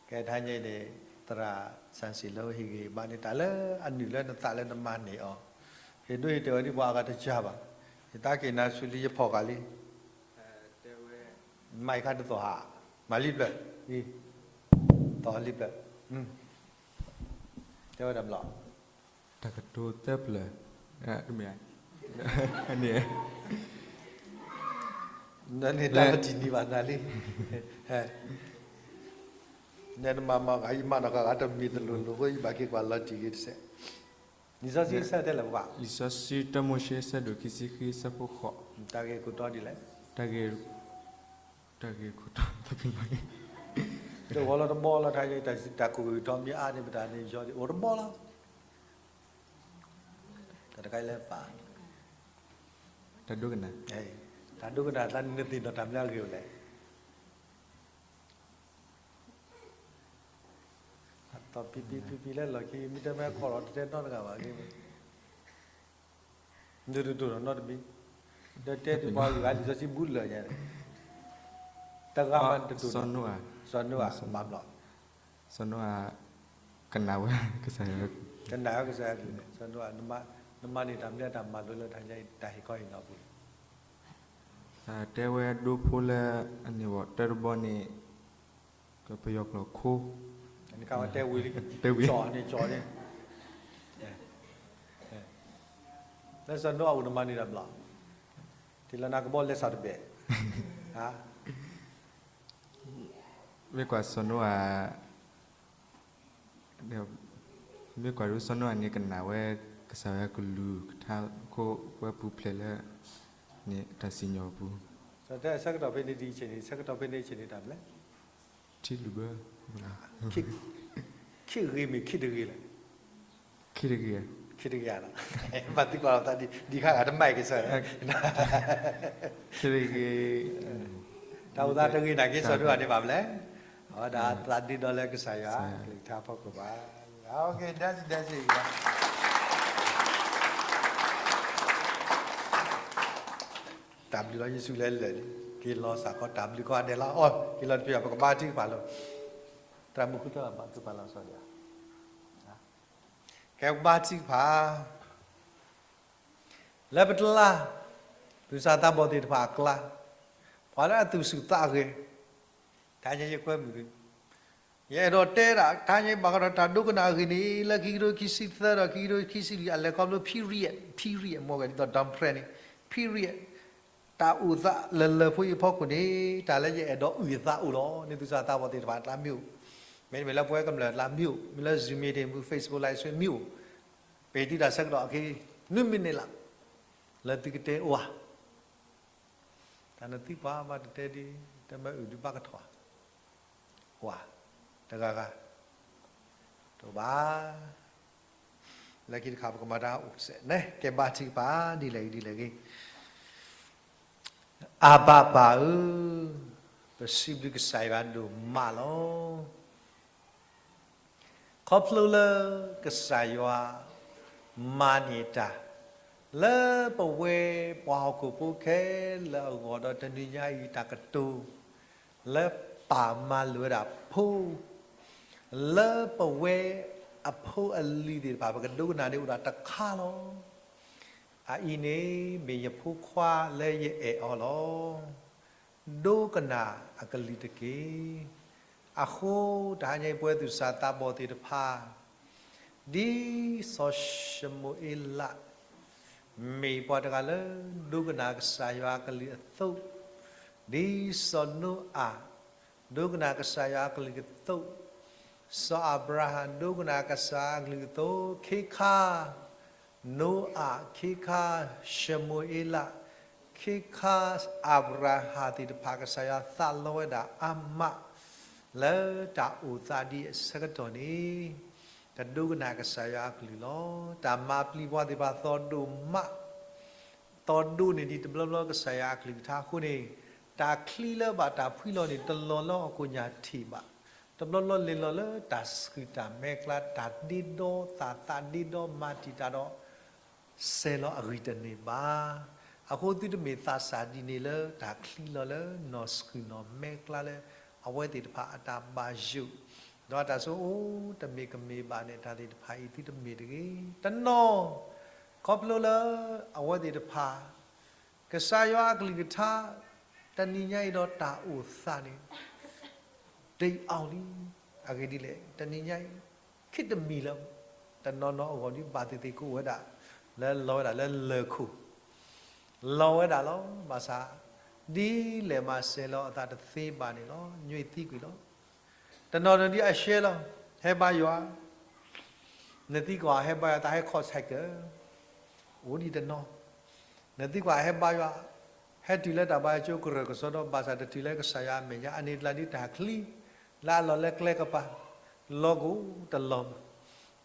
ကဲထါညါအံၤန့ၣ် သရၣ်စၣ်စ့လၢဟ့ၣ်ဂ့ၤဘၣ်န့ၣ် တၢ်လၢအနုာ်လၢနသးလၢနမၤန့ၢ်အီၤ ဟ့ၣ်ဒိၣ်ဟ့ၣ်တဲာ်ဝဲဒ်ပှၤအဂၤတစၢ်ဘၣ် ယသးက့ၤနၤဆူလံယဖီၣ်ဃာ်လံ မၤအံၤခါတသီၣ်ဟး မၤလံဖျၢၣ် သီၣ်လံဖျၢၣ် တဲဝဲဒၣ်မလီၤ တၢ်ကတိၤသၢဖျၢၣ် တမ့ၢ် န့ၣ် ကဲ နန့ၣ်တၢ်လီၤတံၢ်န့ၢ်ဘၣ်နၤလံ, နမၤမၤဂၤ ယမၤနီၢ်ဂၤဂၤတမ့ၢ်တလိၤလိၤအဃိ ယဘၣ်က့ၤကွၢ်လီၤတံၢ်ဂ့ၤတစဲး, လံာ်စီဆှံအဆၢတဲလၢၤပှၤ, လံာ်စီဆှံတၢမိၤၡ့အဆၢဒိၣ်ခံဆံဃုအဆၢဖိဃိး, တၢ်ဂ့ၢ်ခိၣ်တီဒ်လဲၣ်, တၢ်ဂ့ၢ်, တၢ်ဂ့ၢ်ခိၣ်တီ, တဂီၤလီၤတဘီလီၤ တၢ်ကိၢ်ဂ့ၢ်ထီမ့ၢ်အါန့ၣ် ပတၢ်န့ၣ်ယီၤဒ်အိၣ်တဘီလီၤ, တၢ်တခါလၢပာ် တၢ်ဒိကနၣ်, တၢ်ဒိကနၣ်သးန့ၣ် နသ့ၣ်နီၣ်တၢ်မနုၤအဂ့ၢ်ဝဲလဲၣ်, အသီၣ်ပံပံပံပံလၢလီၢ်ခံ မ့ၢ်တဲမ့ၢ်ခီၣ်လီၤ တတဲနီတဂၤဘၣ်ဂ့ၢ်, နတတိၢ်နီၣ်နီတမံၤ, ဒီးတဲတပှၤဂၤလံာ်စီဆှံဘူးလၢာ်ညါ, တဂၤမးနတတိၢ်နီၣ်, စီၤနိအၤ, ဘၣ်ဘျီ စီၤနိအၤ ကနၣ်ဝဲကစၢ်ယွၤ, ကနၣ်ဝဲကစၢ်ယွၤကလုၢ်, စီၤနိအၤ နမၤန့ၢ်တၢ်မနုၤတၢ်မၤလိလၢတၢ်ဟ့ၣ်ခီဟ့ၣ်နီၤအပူၤ, တဲဝဲဒိဖိလၢအန့ၣ်ဘၣ် တၢတဘီန့ၣ် ကပယီၤကျိာ်ခိ, တဲဝံၤ, လၢစီၤနိအၤအိၣ်နမၤန့ၢ်တၢ်ဘျီ, တ့ၢ်လီၤနၤကဘီလဲၤစးတဘ့ၣ်, မ့ၢ်ကွၢ်စီၤနိအၤ, မ့ၢ်ကွၢ်ဒ်စီၤနိအၤန့ၣ် ကနၣ်ဝဲကစၢ်ယွၤကလုၢ်ကထါအဃိ ဝဲပူၤဖျဲးလၢန့ၣ်တၢ်စံၣ်ညီၣ်အပူၤ, ဆၢကတီၢ်ဖဲန့ၣ်ဒ်အံၤန့ၣ် ဆၢကတီၢ်ဖဲန့ၣ်အံၤန့ၣ်တၢ်မနုၤလဲၣ်, ထံလုၣ်ဘၢ, ခံဂ့ၤမ့ၢ်ခံတဂ့ၤလဲၣ်, ခံတဂ့ၤ, ခံတဂ့ၤလီၤ, ဘၣ်သံကွၢ်လီၤသးဒ်ခါဂၤတမၤက့ၤစၢ်, ခံတဂ့ၤ, တၢ်အိၣ်သးတဂ့ၤနာ်က့ စီၤနိအၤန့ၣ်ဘၣ်မနုၤလဲၣ်, အဝဲဒၣ်သးဒ့ဒီလၢကစၢ်ယွၤကလုၢ်ကထါအဖီခိၣ်ဘၣ်, တၢ်ဘျုးလီၤ ယစူးလၢလၢာ်လံ, က့ၤလီၤစ့ၢ်ကီး တၢ်ဘျုးကီးဒဲးလီၤ, အီ က့ၤလီၤတဖၣ် ပကဘါထုကဖၣ်လီၤ, သရၣ်မုၣ်ဃုထၢလီၤ ဘါထုကဖၣ်လီၤစီၤဒၣ်, ကဲပကဘါထုကဖၣ် လၢပတလါ, သူၣ်စၢ်သးဘီၣ်သ့ၣ်တဖၣ်အကျါ, ပှၤလၢအသူၣ်ဆူၣ်သးဂဲၤ, တဟါညါယကွဲမုာ်သု, ယအဲၣ်ဒိးတဲဒၣ် တဟါညါဘၣ်ဃးဒီးတၢ်ဒိကနၣ်အဂ့ၢ်န့ၣ် လၢခံကထိခံဆံသၢဒီးခံကထိခံဆံလွံၢ် အလဲၤခီဖျိ period, period မ့ၢ်ဂ့ၤဒ်သိး dumb prayer န့ၣ် period တၢ်အိၣ်သးလၢလၢၢ်ဖိအံၤအဖီခိၣ်န့ၣ် တၢ်လၢယအဲၣ်ဒိးအုၣ်အသးအိၣ်လီၤ. န့ၣ်သူၣ်စၢ်သးဘီၣ်သ့ၣ်တဖၣ်အကျါမ့ၢ်အိၣ်, မ့တမ့ၢ်လၢပဝဲကမျၢၢ်အကျါမ့ၢ်အိၣ်, မ့ၢ်လၢ Zoom meeting မ့ၢ် Facebook Live Stream မ့ၢ်အိၣ်, ပဟ့ၣ်သုတၢ်ဆၢကတီၢ်အခံ နွံမံးနံးလီၤ, လၢသုကတဲအိၣ်ဧါ, တၢ်နသံကွၢ်ဘၣ်တတဲဒ်, တမ့ၢ်အုၣ်ဒုးဘၣ်ကထီၣ်ဧါ, တဂၤဂၤ, တအိၣ်ဘၣ် လၢခံတခါ ပကမၤတၢ်အိၣ်စဲးန့ၣ် ကဲဘါထုကဖၣ် ဒ်လဲၣ်ဂ့ၤဒ်လဲၣ်ဂ့ၤ, အဘၣ်ပၢ်ဧၢ, ပစံးဘျုးကစၢ်ယွၤဒိၣ်မးလီၤ. ခီဖျိလၢကစၢ်ယွၤ မၤန့ၢ်တၢ် လၢပဝဲပှၤဟီၣ်ခိၣ်ဖိခဲလၢာ်အဂီၢ်ဒီး တနံၤညါအံၤတၢ်ကတိၤ လၢပၢ်မၤလိာ်ဝဲဒၣ်ဖိ လၢပဝဲအဖိအလံၤသ့ၣ်တဖၣ် ပကဒိကနၣ်န့ၣ်အိၣ်ဒၣ်တခါလီၤ. အအံၤန့ၣ် မ့ၢ်ယဖိခွါလၢယအဲၣ်အီၤလီၤ. ဒိကနၣ်အကလုၢ်တက့ၢ်. အဃိ တဟါညါအံၤပဝဲသူၣ်စၢ်သးဘီၣ်သ့ၣ်တဖၣ် ဒ်စီၤၡမူၤအ့လး မ့ၢ်ပှၤတဂၤလၢ ဒိကနၣ်ကစၢ်ယွၤအကလုၢ်အသိး, ဒ်စီၤနိအၤ ဒိကနၣ်ကစၢ်ယွၤအကလုၢ်အသိး, စီၤအၤဘြၤဟၣ် ဒိကနၣ်ကစၢ်ယွၤအကလုၢ်အသိး, ခ့ခါ နိအၤ, ခ့ခါ ၡမူၤအ့လး, ခ့ခါ အၤဘြၤဟၣ်သ့ၣ်တဖၣ် ကစၢ်ယွၤသးလီဝဲဒၣ်အါမး လၢတၢ်အိၣ်သးဒ်အံၤအဆၢကတီၢ်န့ၣ် ကဒိကနၣ်ကစၢ်ယွၤအကလုၢ်လီၤ. တၢ်မၤပျံၤပှၤသ့ၣ်တဖၣ်သီဒိၣ်မး, သီဒိၣ်န့ၢ်ဒံးတဘျီဘျီကစၢ်ယွၤအကလုၢ်ကထါအဃိန့ၣ်, တၢ်ချံလၢဘၣ်တၢ်ဖှံလီၤန့ၣ် တလီၤလၢဟီၣ်ခိၣ်ညါထံၣ်ဘၣ်, တဘျီဘျီလဲၤလီၤလၢတၢ်ဆှုၣ်တၢ်မဲာ်ကျါ တၢ်ဒ့ဒီ သးသးဒ့ဒီ မၤတံာ်တာ်ဒီး စဲၤလီၤအဂံၢ်တန့ၢ်ဘၣ်. အဃိသုတမ့ၢ်သးစၢ်ဒ်န့ၣ်လၢတၢ်ချံလီၤလၢနီၢ်ဆှုၣ်နီၢ်မဲာ်ကျါလၢ အဝဲသ့ၣ်တဖၣ်အတၢ်ဘၣ်ယိၣ် ဒီးအတၢ်ဆိကမိၣ်တမ့ၢ်ကမ့ၢ်ဘၣ်န့ၣ် တၢ်သ့ၣ်တဖၣ်အံၤသုတမ့ၢ်တဂ့ၤ. တနီၤ ခီဖျိလၢအဝဲသ့ၣ်တဖၣ် ကစၢ်ယွၤအကလုၢ်ကထါ တနံၤညါအံၤဒီးတၢ်အိၣ်သးန့ၣ် ဒံးအီၤလံ. အဂ့ၢ်ဒ်လဲၣ်, တနံၤညါအံၤ ခေတ်တမံၤလၢ တနီၤနီၤအဂီၢ်ဒ်ဘၣ်သ့ၣ်သ့ၣ်ကအိၣ်ဝဲဒၣ် လၢလီၤဝဲဒၣ်လၢလၢၢ်ခိၣ် လီၤဝဲဒၣ်လီၤ. ဘၣ်ဆၣ် ဒ်လဲၣ်မၤစဲၤလီၤအသးတသ့ဘၣ်န့ၣ်လီၤ. ညွံးသံကွံာ်လီၤ. တနီၤနီၤဒ်အရှဲလီၤ, ဟဲဘါယွၤ, နသံကွၢ်ဟဲဘါယွၤ တၢ်ဟဲ ခီၣ်ဆဲးကၢၢ် အိၣ်ဒံးတနီၤ, နသံကွၢ်ဟဲဘါယွၤ, ဟဲတုၤလၢတၢ်ဘါယွၤကၠိကရၢၢ်ကစီဒီ ဘၣ်ဆၣ်တတုၤလၢကစၢ်ယွၤအမဲာ်ညါ အန့ၣ်တလၢဒ်တၢ်ချံ လၢအလီၢ်လၢကျဲကပၤ လီၤကအိၣ်တလီၤဘၣ်.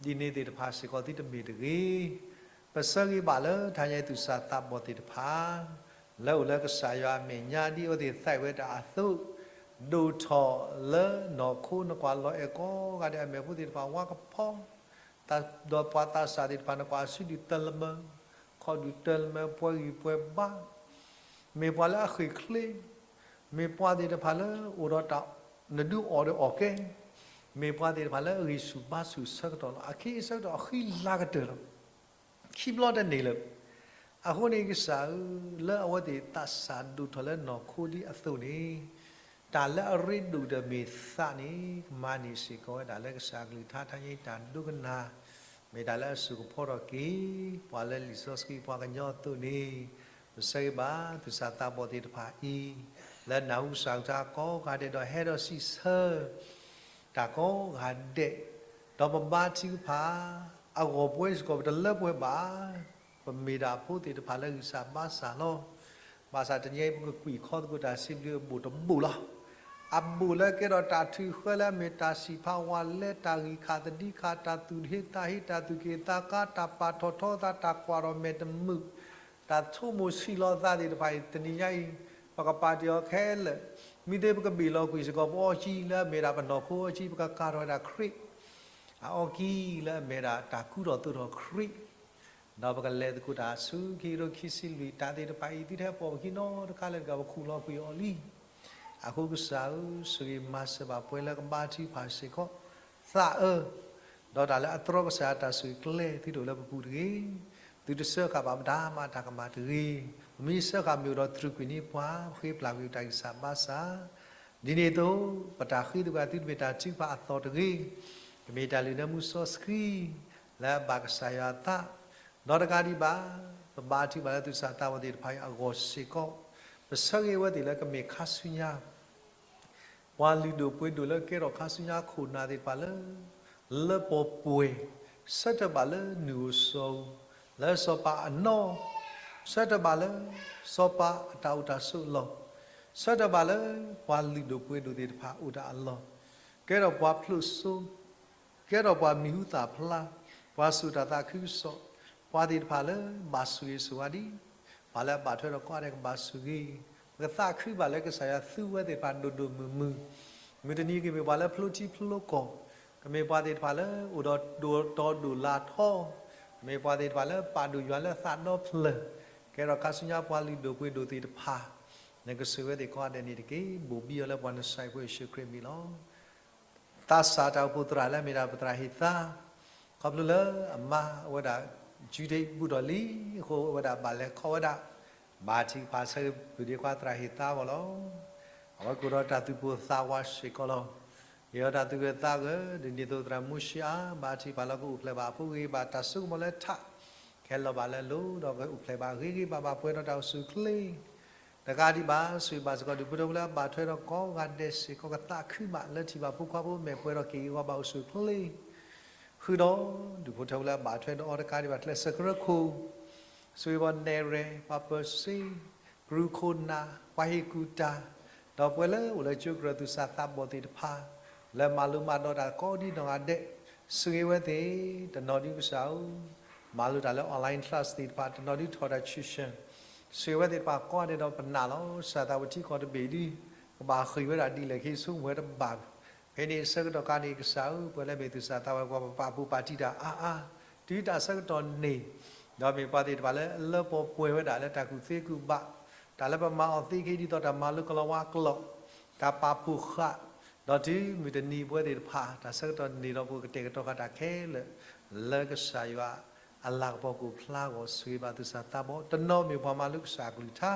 ဒ်န့ၣ်သ့ၣ်တဖၣ်စ့ၢ်ကီးသုတမ့ၢ်တဂ့ၤ. ပဆၢဂ့ၤဘၣ်လၢထါညါအံၤသူၣ်စၢ်သးဘီၣ်သ့ၣ်တဖၣ် လၢအိၣ်လၢကစၢ်ယွၤအမဲာ်ညါဒ်အဝဲသ့ၣ်သးဝဲဒၣ်အသိး, ဒိၣ်ထီၣ်လၢနီၢ်ခိနကွၢ်လီၤအဲၣ်ကိးဂၤဒဲးအမဲာ်ဖိသ့ၣ်တဖၣ် ဝါကဖီ ဒီးပှၤသးစၢ်သ့ၣ်တဖၣ် နကွၢ်အစုဒုၣ်တၢ်လၢမၢ, ခီၣ်ဒုၣ်တၢ်လၢမၢ ပှၤဂံၢ်ပှၤဘါ, မ့ၢ်ပှၤလၢအဃ့ၢ်ချ့, မ့ၢ်ပှၤသ့ၣ်တဖၣ်လၢအိၣ်ဒီးတၢ် နဒုးအီၣ်ဒီးအီၣ်ကဲ, မ့ၢ်ပှၤသ့ၣ်တဖၣ်လၢအဂံၢ်ဆူၣ်ဘါဆူၣ်ဆၢကတီၢ်လီၤ. အခံအဆၢကတီၢ်အဃံလၤကတၢၢ်လီၤ. ခံဘျီတန့ၢ်လၢၤ. အဃိန့ၣ်ကစၢ်ဧၢ, လၢအဝဲသ့ၣ်သးစၢ်ဒိၣ်ထီၣ်လၢနီၢ်ခိဒ်အသိးန့ၣ်, တၢ်လၢအရ့ဒိၣ်ဒီးမ့ၢ်သးန့ၣ် ကမၤန့ၢ်စ့ၢ်ကီးဝဲဒၣ်လၢကစၢ်အကလုၢ်ကထါထါညါအံၤတၢ်ဒိကနၣ်, မ့ၢ်တၢ်လၢအစိာ်ကဖီထီၣ်က့ၤ ပှၤလၢလံာ်စီဆှံပှၤကညီအသိးန့ၣ်, ပဆၢဂ့ၤဘၣ်သူၣ်စၢ်သးဘီၣ်သ့ၣ်တဖၣ်အံၤ လၢနၢ်ဟူကစၢ်ကလုၢ်ကထါကိးဂၤဒဲးဒီးဟဲဒီးစံးဆၢ တၢ်ကိးဂၤဒဲး, ဒီးပဘါထုကဖၣ် အဂီၢ်ပှဲၤစ့ၢ်ကီး ပတလၢပှဲၤဘၣ်. ပမ့ၢ်ဒၣ်ဖိသ့ၣ်တဖၣ်လၢဂံၢ်စၢ်ဘါစၢ်လီၤ. ဘၣ်ဆၣ်တနံၤအံၤပကကွံာ်ခီသကိးတၢ်စံးဘျုးအဘိၣ်တဘိၣ်လီၤ. အဘိၣ်လၢကဲထီၣ်တၢ်ထုးဃၢလၢအမ့ၢ်တၢ်စံးဖးဝးလဲ တၢ်ဂံၢ်ခးသဒံခး တၢ်သူၣ်ဟ့သးဟ့ တၢ်သူၣ်က့ၣ်သးကါ တၢ်ပာ်ထီၣ်ထီသး တၢ်ကွၢ်ထီၣ်မဲာ်တမုာ် တၢ်ဆိကမိၣ်ဆံးလီၤသးသ့ၣ်တဖၣ်အံၤ တနံၤညါအံၤ ပကပာ်တ့ၢ်အီၤခဲလၢာ်, မ့ၢ်သ့ပကဘ့ၣ်လီၤကွံာ်စ့ၢ်ကီး ပအီကံလၢအမ့ၢ်ဒၣ်ပနီၢ်ခိအီကံ ပကကၤထီၣ်ဝဲဒၣ်ခရံာ်, အအီကံလၢအမ့ၢ်ဒၣ်တၢ်ကူထီၣ်သိးထီၣ်ခရံာ်, ဒီးပကလဲၤသကိးတၢ်ဆူခံကထိခံဆံလွံၢ် တၢ်သ့ၣ်တဖၣ်အံၤ သုတဟဲပိာ်ပခံနီတခါလၢၤတဂၤ ပခူၣ်လီၤကွံာ်အီၤလံ. အဃိကစၢ်ဧၢ, ဆိၣ်ဂ့ၤမၤစၢၤဘၣ်ပှၤလၢကဘါထုကဖၣ်စ့ၢ်ကီး သးအၢ, ဒီးတၢ်လၢအတြီကစၢ်ယွၤတၢ်ဆိၣ်ဂ့ၤကျဲ သုတအိၣ်လၢပပူၤတဂ့ၤ. သုတစၢဃာ်ဘၣ်ပတၢ်မၤတၢ်ကမၣ်တဂ့ၤ. ပမ့ၢ်စၢဃာ်မ့ၢ်အိၣ်ဒီးတြူာ်ကွံာ်န့ၢ်ပှၤ ပဃ့ပျၢ်ကွံာ်ပတၢ်ဂံၢ်စၢ်ဘါစၢ်, ဒ်န့ၣ်အသိး ပတၢ်ဃ့သကွံာ် သုတမ့ၢ်တၢ်ထုကဖၣ်အသီၣ်တဂ့ၤ. ပမ့ၢ်တၢ်လုၢ်လၢမူစီဆှံ လၢအဘၣ်ကစၢ်ယွၤအသး, ဒီးတကးဒံးဘၣ် ပဘါထုကဖၣ်လၢသူၣ်စၢ်သးဘီၣ်သ့ၣ်တဖၣ်အံၤအဂီၢ်စ့ၢ်ကီး, ပဆၢဂ့ၤဝဲသ့ၣ်လၢကမ့ၢ်ခါဆူညါ ပှၤလုၢ်ဒိၣ်ပှ့ၤဒိၣ်လၢကဲထီၣ်ခါဆူညါခိၣ်နၢ်သ့ၣ်တဖၣ်လၢ လၢပှဲၤပှဲၤ, ဆၢထၢၣ်ဘၣ်လၢနုၢ်အိၣ်စီၤအိၣ်, လၢစီၤပၤအနီၢ်, ဆၢထၢၣ်ဘၣ်လၢ စီၤပၤအတၢ်အိၣ်တၢ်ဆိးအလီၢ်, ဆၢထၢၣ်ဘၣ်လၢ ပှၤလုၢ်ဒိၣ်ပှ့ၤဒိၣ်သ့ၣ်တဖၣ်အိၣ်တၢ်အလီၢ်, ကဲထီၣ်ပှၤဖျိးစိ ကဲထီၣ်ပှၤမံၤဟူသၣ်ဖျါ, ပှၤစိာ်တၢ်သးခုကစီၣ်, ပှၤသ့ၣ်တဖၣ်လၢဘၣ်ဆိၣ်ဂ့ၤဆိၣ်ဝါဒံး, ပှၤလၢအဘၣ်ထွဲဒီးကိးဂၤဒဲးကဘၣ်ဆိၣ်ဂ့ၤ, ပကသးခုဘၣ်လၢကစၢ်ယွၤသူဝဲသ့ၣ်တဖၣ်ဒိၣ်ဒိၣ်မုၢ်မုၢ်, မုၢ်တနံၤကမ့ၢ်ပှၤလၢဖျိထံဖျိကီၢ်, ကမ့ၢ်ပှၤသ့ၣ်တဖၣ်လၢအိၣ်ဒီးဒိၣ်တီဒိၣ်လၢ်ထီ, ကမ့ၢ်ပှၤသ့ၣ်တဖၣ်လၢပာ်ဒိၣ်ယွၤလၢသးဒီဖျၢၣ်, ကဲထီၣ်ခါဆူညါပှၤလုၢ်ဒိၣ်ပှ့ၤဒိၣ်သ့ၣ်တဖၣ်, နကဆိၣ်ဂ့ၤဝဲသ့ၣ်ကိးဂၤဒဲးန့ၣ်တက့ၢ်. ဘိၣ်ဘံအီၤလၢပှၤနစၢ်ဖိယ့ၣ်ၡူးခရံာ်အမံၤလီၤ. သးစၢ်တၢ်အိၣ်ဖှိၣ်သရၣ်လၢအမ့ၢ်ဒၣ်ပသရၣ်ဟ့ၣ်သါ, ခီဖျိလၢအမါဝဲဒၣ် Judith ဘူၣ်ထီၣ်လံအဃိ အဝဲဒၣ်ဘၣ်လဲၤခီဝဲဒၣ်, ဘါထုကဖၣ်ဆၢဂ့ၤပှၤဒ်ခွါသရၣ်ဟ့ၣ်သါအဂီၢ်လီၤ. အဝဲကအိၣ်ဒီးတၢ်သူၣ်ပိၢ်သးဝးစ့ၢ်ကီးလီၤ. ယအီၤတၢ်သူၣ်ဂၢၢ်သးဂၢၢ် ဒ်န့ၣ်အသိးသရၣ်မူၡ့အါ ဘါထုကဖၣ်လၢကအိၣ်ဖျဲၣ်ဘၣ်အဖိဂ့ၤ ဘၣ်တၢ်စိကမီၤလၢထး ခဲလၢာ်ဘၣ်လၢအလိၤ ဒီးကအိၣ်ဖျဲၣ်ဘၣ်ဂ့ၤဂ့ၤဘၣ်ဘၣ် ပှဲၤဒီးတၢ်အိၣ်ဆူၣ်အိၣ်ချ့ တကးဒံးဘၣ် ဆိၣ်ဂ့ၤဘၣ်စ့ၢ်ကီး ဒူၣ်ဖိထၢဖိလၢအဘၣ်ထွဲဒီးကိးဂၤဒဲးစ့ၢ်ကီး ကသးခုမးလၢထံၣ်ဘၣ်ဖိခွါဖိ မဲာ်ပှဲၤဒီးက့ၤဂီၤဘၣ်အိၣ်ဆူၣ်အိၣ်ချ့ ဃုာ်ဒီး ဒူၣ်ဖိထၢဖိလၢအဘၣ်ထွဲဒီးအီၤတကးဒံးဘၣ် ကျဲးစၢးကရၢခိၣ် ဆိၣ်ဂ့ၤဘၣ်နဲၣ်ရဲၣ် ပှၤပၢၤစ့ ကရူၢ်ခိၣ်နၢ် ပှၤဟ့ၣ်ကူၣ်တၢ် ဒီးပှဲၤလၢအိၣ်လၢကၠိကရၢၢ်သူၣ်စၢ်သးဘီၣ်သ့ၣ်တဖၣ် လၢမၤလိမၤဒိးတၢ်ကိးဒ်နီၢ်ဂၤဒဲး ဆိၣ်ဂ့ၤဝဲသ့ၣ် တနီၤဒ်ကစၢ်ဧၢ မၤလိတၢ်လၢ online class သ့ၣ်တဖၣ် တနီၤဒ်ထီၣ်တၢ် tuition ဆိၣ်ဂ့ၤဝဲသ့ၣ်တဖၣ်ကိးဂၤဒဲးဒီးပနာ်လီၤ စၢ်သးဝဲထံကီၢ်တဘ့ၣ်ဒ် ကဘၣ်ဃ့ၢ်ဝဲဒၣ်ဒ်လဲၣ် ကဟ့ၣ်ဆိကမိၣ်ဝဲတဘၣ် ဖဲန့ၣ်ဆၢကတီၢ်ခါန့ၣ် ကစၢ်ဧၢ ပှၤလၢမ့ၢ်သူၣ်စၢ်သးဝဲပှၤပပာ်ပူၤပာ်တံၢ်တၢ်အါအါ တုၤတၢ်ဆၢကတီၢ်န့ၣ် ဒီးမ့ၢ်ပှၤသ့ၣ်တဖၣ်လၢအလၢပှဲၤပှဲၤဝဲဒၣ်လၢတၢ်ကူၣ်သ့ကူၣ်ဘၣ် တၢ်လၢပမၤအီၤသ့ခဲအံၤဒ်သိးတၢ်မၤလိကလီၤဝါကျိာ် တၢ်ပာ်ဖှိၣ်ဃာ် ဒီးတုၤမုၢ်တနံၤပဝဲသ့ၣ်တဖၣ် တၢ်ဆၢကတီၢ်န့ၣ်ဒီးပကတဲာ်ကတီၤဃာ်တၢ်ခဲလၢာ် လၢကစၢ်ယွၤအလၤကပီၤကအိၣ်ဖျါအဂီၢ် ဆိၣ်ဂ့ၤဘၣ်သူၣ်စၢ်သးဘီၣ် တနီၤမ့ၢ်ပှၤမၤလိကစၢ်အကလုၢ်ကထါ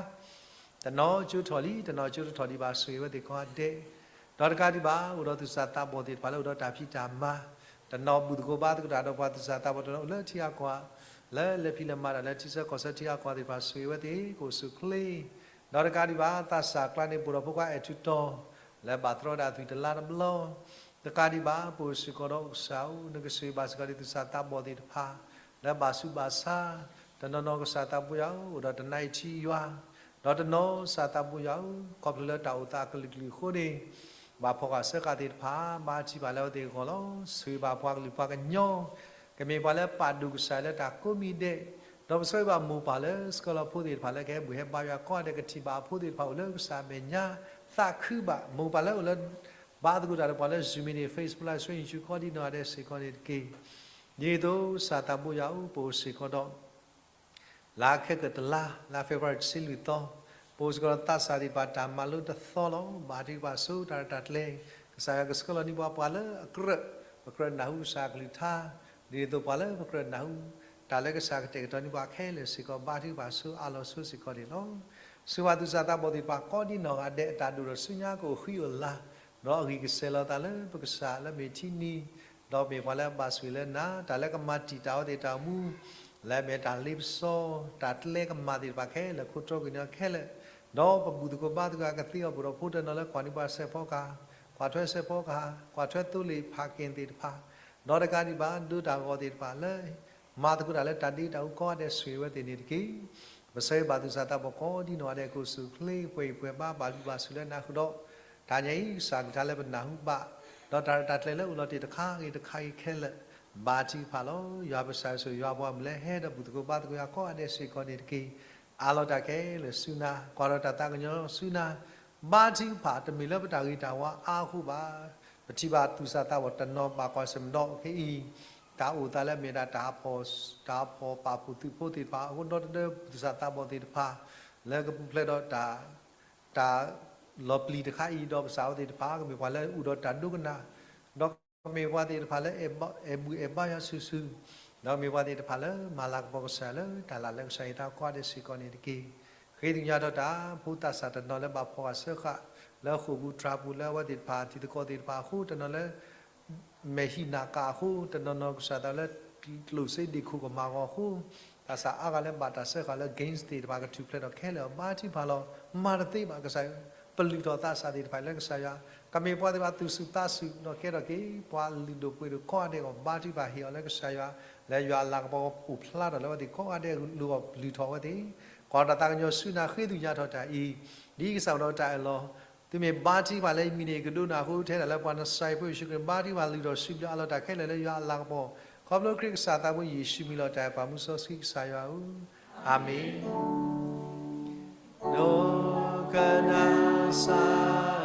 တနီၤကၠိထီၣ်လံ တနီၤကၠိတထီၣ်ဒံးဘၣ် ဆိၣ်ဂ့ၤဝဲသ့ၣ်ကိးဂၤဒဲး ဒီးတကးဒံးဘၣ် အိၣ်ဒီးသူၣ်စၢ်သးဘီၣ်သ့ၣ်တဖၣ်လၢအိၣ်ဒီးတၢ်ဖံးတၢ်မၤ တနီၤဘူၣ်သကိးဘါသကိးတၢ်ဒီးပှၤသူၣ်စၢ်သးဘီၣ် တနီၤအိၣ်လၢထံဂၤကီၢ်ဂၤ လၢလဲၤဖံးလဲၤမၤတၢ်လၢထံဆၢကီၢ်ဆၢထံဂၤကီၢ်ဂၤသ့ၣ်တဖၣ် ဆိၣ်ဂ့ၤဝဲသ့ၣ် ကအိၣ်ဆူၣ်အိၣ်ချ့ ဒီးတကးဒံးဘၣ် သးစၢ်ကျါန့ၣ် ပအိၣ်ဒီးဖိခွါအဲၣ်ထူတီၤ လၢဘၣ်တြီဒၣ်သွံၣ်တလါတဘျီ, တကးဒံးဘၣ် ပအိၣ်စ့ၢ်ကီးဒီးကစၢ်ဧၢ နကဆိၣ်ဂ့ၤဘၣ်စ့ၢ်ကီးဒ်သူၣ်စၢ်သးဘီၣ်သ့ၣ်တဖၣ် လၢဘၣ်ဆူးဘၣ်ဆါ, တနီၤနီၤကစၢ်သးဘိယွၤဧၢ အိၣ်ဒီးတနါအံၤထံယွၤ, ဒီးတနီၤကစၢ်သးဘိယွၤဧၢ ခီဖျိလၢတၢ်အိၣ်သးအကလုာ်ကလုာ်အဃိန့ၣ် ဘၣ်ဖီၣ်ဃာ်စၢဃာ်သ့ၣ်တဖၣ် ဘါထုကဖၣ်လၢအဝဲသ့ၣ်အဂီၢ်လီၤ. ဆိၣ်ဂ့ၤဘၣ်ပှၤကလုာ်ပှၤကညီ ကမ့ၢ်ပှၤလၢပာ်ဒိၣ်ကစၢ်လၢတၢ်ကိးမံၤဒဲး, ဒီးပဆိၣ်ဂ့ၤဘၣ်မိၢ်ပၢ်လၢ ဆှၢလီၤဖိသ့ၣ်တဖၣ်လၢကဟဲဘူၣ်ဟဲဘါယွၤကိးဂၤဒဲး ကထံၣ်ဘၣ်အဖိသ့ၣ်တဖၣ်အိၣ်လၢကစၢ်မဲာ်ညါ သးခုဘၣ် မိၢ်ပၢ်လၢအိၣ်လၢ ဘါသကိးတၢ်ဒီးပှၤလၢ Zoom မ့ၢ်န့ၣ် Facebook Live Stream ယူၤထူး ကိးဒံနီၢ်ဂၤဒဲးစ့ၢ်ကီးန့ၣ်တက့ၢ်. ဒ်သိးကစၢ်သးဘိယွၤဧၢ ပအိၣ်စ့ၢ်ကီးဒီး လါခဲကိာ်တလါ လါ February တဆံလွံၢ်သီ, ပအိၣ်စ့ၢ်ကီးဒီးသးစၢ်သ့ၣ်တဖၣ်တၢ်မၤလိတသီလီၤ. ဘါထုကဖၣ်ဆိတၢ်ရဲၣ်တၢ်ကျဲၤ, ကစၢ်ယွၤကဆှၢလီၤန့ၢ်ပှၤ ပှၤလၢအကြၢး ပကြၢးနၢ်ဟူကစၢ်အကလုၢ်ကထါ, ဒ်သိးပှၤလၢပကြၢးနၢ်ဟူ တၢ်လၢကစၢ်ကတဲာ်ကတီၤန့ၢ်ပှၤခဲလၢာ်စ့ၢ်ကီး ဘါထုကဖၣ်ဆိအါလီၤဆိစ့ၢ်ကီးန့ၣ်လီၤ. ဆိၣ်ဂ့ၤဘၣ်သူၣ်စၢ်သးဘီၣ်သ့ၣ်တဖၣ်ကိးဒံနီၢ်ဂၤဒဲး အတၢ်ဒိၣ်ထီၣ်ဆူညါကအိၣ်ဃံအိၣ်လၤ, ဒီးအဂံၢ်ကစဲးလီၤသးလၢပကစၢ်လၢမ့ၢ်ထံနံၤ, ဒီးမ့ၢ်ပှၤလၢအဘၣ်ဆိၣ်ဂ့ၤလၢနၤ တၢ်လၢကမၤတံာ်တာ်အဝဲသ့ၣ်တၢ်အိၣ်မူ လၢအမ့ၢ်တၢ်လ့ပစီ တၢ်ကျဲကမၣ်သ့ၣ်တဖၣ်ခဲလၢာ် ခိတြီကွံာ်န့ၢ်ခဲလၢာ်, ဒီးပဘူၣ်သကိးဘါသကိးကသ့အီၤ ပအိၣ်ဒီးဖိတနီၤလၢကွၢ်န့ၢ်ပှၤစဲးဖီကဟၣ်, ကွၢ်ထွဲစဲးဖီကဟၣ်, ကွၢ်ထွဲသိလ့ၣ်ဖးက့ၤသ့ၣ်တဖၣ်, ဒီးတကးဒံးဘၣ် ဒိတၢ်ဂီၤသ့ၣ်တဖၣ်လၢ မၤသကိးတၢ်လၢတၢ်ဒ့တၢ်အူကိးဂၤဒဲး ဆိၣ်ဂ့ၤဝဲသ့ၣ်န့ၣ်တက့ၢ်. ပဆၢဂ့ၤဘၣ်သူၣ်စၢ်သးဘီၣ်ကိးဒံနီၢ်ဂၤဒဲး ကအိၣ်ဆူၣ်အိၣ်ချ့ ပှဲၤအံၤပှဲၤဘါ ဘၣ်ဘျုးဘၣ်ဆိၣ်လၢနၤဃုာ်ဒီး တၢ်ညါအံၤ ကစၢ်ကလုၢ်ကထါလၢပနၢ်ဟူဘၣ်, ဒီးတၢ်ရဲၣ်တၢ်ကျဲၤလၢအိၣ်လီၤတ့ၢ်တခါဂ့ၤတခါဂ့ၤခဲလၢာ်, ဘါထုကဖၣ်လီၤ. ယွၤပကစၢ်ယွၤဆိၣ်ဂ့ၤယွၤပှၤမုၣ်လၢဟဲဒီးဘူၣ်သကိးဘါသကိးယွၤကိးဂၤဒဲးစ့ၢ်ကီးန့ၣ်တက့ၢ်. အးလီၤတၢ်ခဲလၢာ်ဆူနၤ, ကွၢ်ဒီးတၢ်သးကညီၤဆူနၤ, ဘါထုကဖၣ် တမ့ၢ်လၢပတၢ်ဂ့ၤတၢ်ဝါအါအဃိဘၣ်. ပထံၣ်ဘၣ်သူၣ်စၢ်သးဘီၣ်တနီၤဘၣ်ကွၢ်ဆၢၣ်မဲာ်ဒီးခဲအံၤ တၢ်အိၣ်သးလၢအမ့ၢ်ဒၣ်တၢ်, တၢ်ဖှီၣ်ပာ်ဖှိၣ်သုးဖိသ့ၣ်တဖၣ်အဃိ ဒီတဒၢသူၣ်စၢ်သးဘီၣ်သ့ၣ်တဖၣ် လၢကပူၤဖျဲးဒီးတၢ် တၢ်လီၤပျံၤတခါအံၤ ဒီးကစၢ်အဝဲသ့ၣ်တဖၣ် ကမ့ၢ်ပှၤလၢအအိၣ်ဒီးတၢ်ဒိကနၣ်, ဒီးကမ့ၢ်ပှၤသ့ၣ်တဖၣ်လၢ အဲၣ်ဘူၣ်အဲၣ်ဘါယွၤဆူၣ်ဆူၣ်, ဒီးကမ့ၢ်ပှၤသ့ၣ်တဖၣ်လၢ မၤလၤကပီၤကစၢ်လၢ တၢ်လၢ်လၢကစၢ်ယွၤအသးကိးဂၤဒဲးစ့ၢ်ကီးန့ၣ်တက့ၢ်. ဃ့ကညးဒီးတၢ် ဖိသးစၢ်တနီၤလၢဘၣ်ဖှီၣ်ဃာ်စၢဃာ် လၢဃိာ်ပူၤတြၤပူၤ လၢအဝဲသ့ၣ်တဖၣ်တံၤသကိးသ့ၣ်တဖၣ်အဃိ တနီၤလၢ မဲာ်ဟံးနးကးအဃိ တနီၤနီၤကစၢ်သးလၢ ကျိၣ်စ့ဒ့ၣ်ခိၣ်ကမၤဂီၤအဃိ သးစၢ်အါဂၤလၢဘၣ်တၢ်စၢဃာ်လၢ games သ့ၣ်တဖၣ် ကထူၣ်ဖျဲးထီၣ်ခဲလၢာ် ဘါထုကဖၣ်လီၤ. မၤတသ့ဘၣ်ကစၢ်ယွၤ, ပလုၢ်ထီၣ်သးစၢ်သ့ၣ်တဖၣ်လၢကစၢ်ယွၤ, ကမ့ၢ်ပှၤသ့ၣ်တဖၣ်သူၣ်ဆူၣ်သးဆူၣ် ဒီးကဲထီၣ်က့ၤ ပှၤလုၢ်ဒိၣ်ပှ့ၤဒိၣ်ကိးဂၤဒဲးအဂီၢ် ဘါထုကဖၣ်ဟ့ၣ်အီၤလၢကစၢ်ယွၤ, လၢယွၤအလၤကပီၤအိၣ်ဖျါထီၣ်လၢအဝဲသ့ၣ်ကိးဂၤဒဲးအလိၤအဂီၢ် လုၢ်ထီၣ်အဝဲသ့ၣ်, ကွၢ်ဒီးတၢ်သးကညီၤဆူနၤ ဃ့ကညးထီၣ်တၢ်အံၤ, ဒ်ကစၢ်အိၣ်ဒီးတၢ်အၢၣ်လီၤ သုမ့ၢ်ဘါထုကဖၣ်လၢယမံၤန့ၣ် ယကဒိကနၣ်အဃိထဲဒၣ်လၢပှၤနစၤရ့းဖိယ့ၣ်ၡူးခရံာ် ဘါထုကဖၣ်လုၢ်ထီၣ်စံးဘျုးအးလီၤတၢ်ခဲလၢာ်လၢယွၤအလၤကပီၤ, ခီဖျိခရံာ်ကစၢ်သးဘိယ့ၣ်ၡူးမံၤလီၤတၢ်အပၢ်မူစီဆှံကစၢ်ယွၤဧၢ, အၤမ့ၣ်. ဒိကနၣ်စၢ်ဧ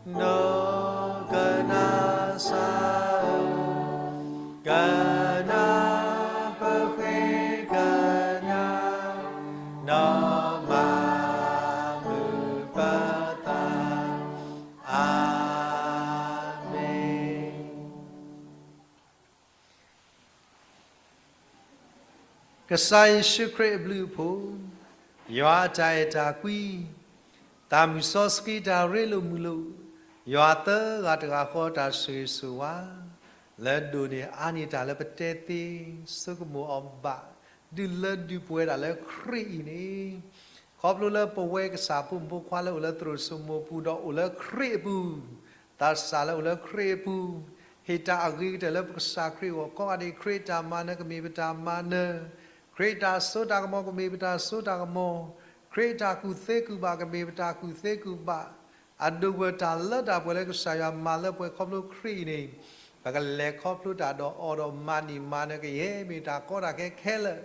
ၢ, ဒိကနၣ်စၢ်ဧၢ, ကနၣ်ပဃ့ကညး, ဒီးမၤမုာ်ပသး, အၤမ့ၣ်. ကစၢ်ယ့ၣ်ၡူးခရံာ်အဘျုးအဖှိၣ်, ယွၤအတၢ်အဲၣ်တၢ်ကွံ, သးမုၣ်စီဆှံတၢ်ရ့လိာ်မုာ်လိာ်, ယွၤသၢဂၤတဂၤဃီတၢ်ဆိၣ်ဂ့ၤဆိၣ်ဝါ, လၢဒိၣ်န့ၢ်အါန့ၢ်တၢ်လၢပတဲသ့, ဆိကမိၣ်အီၤဘၣ်, ဒုးလၢဒုးပှဲၤဒၣ်လၢခရံာ်အံၤန့ၣ်, ခီဖျိလၢပဝဲကစၢ်ဖိမုၣ်ဖိခွါလၢအိၣ်လၢသရိာ်စိမိၤပူၤ ဒီးအိၣ်လၢခရံာ်အပူၤ, သးစၢ်လၢအိၣ်လၢခရံာ်အပူၤ, ဟ့ၣ်တၢ်အဂ့ၤကတၢၢ်လၢပကစၢ်ခရံာ်အဂီၢ်ကိးဂၤဒဲး, ခရံာ်တၢ်မၤနၢၤကမ့ၢ်ပတၢ်မၤနၢၤ, ခရံာ်တၢ်စိတၢ်ကမီၤကမ့ၢ်ပတၢ်စိတၢ်ကမီၤ, ခရံာ်တၢ်ကူၣ်သ့ကူၣ်ဘၣ်ကမ့ၢ်ပတၢ်ကူၣ်သ့ကူၣ်ဘၣ်, အဒိၣ်ပှဲၤတၢ်လၢတၢ်ပှဲၤလၢကစၢ်ယွၤမၤလၢပှဲၤခီဖျိခရံာ်အံၤန့ၣ်, ပကလဲၤခီဖျိတၢ်ဒီးအီၤဒီးမၤန့ၢ်မၤနၢၤကယဲၢ်မ့ၢ်တၢ်ကီတၢ်ခဲခဲလၢာ်,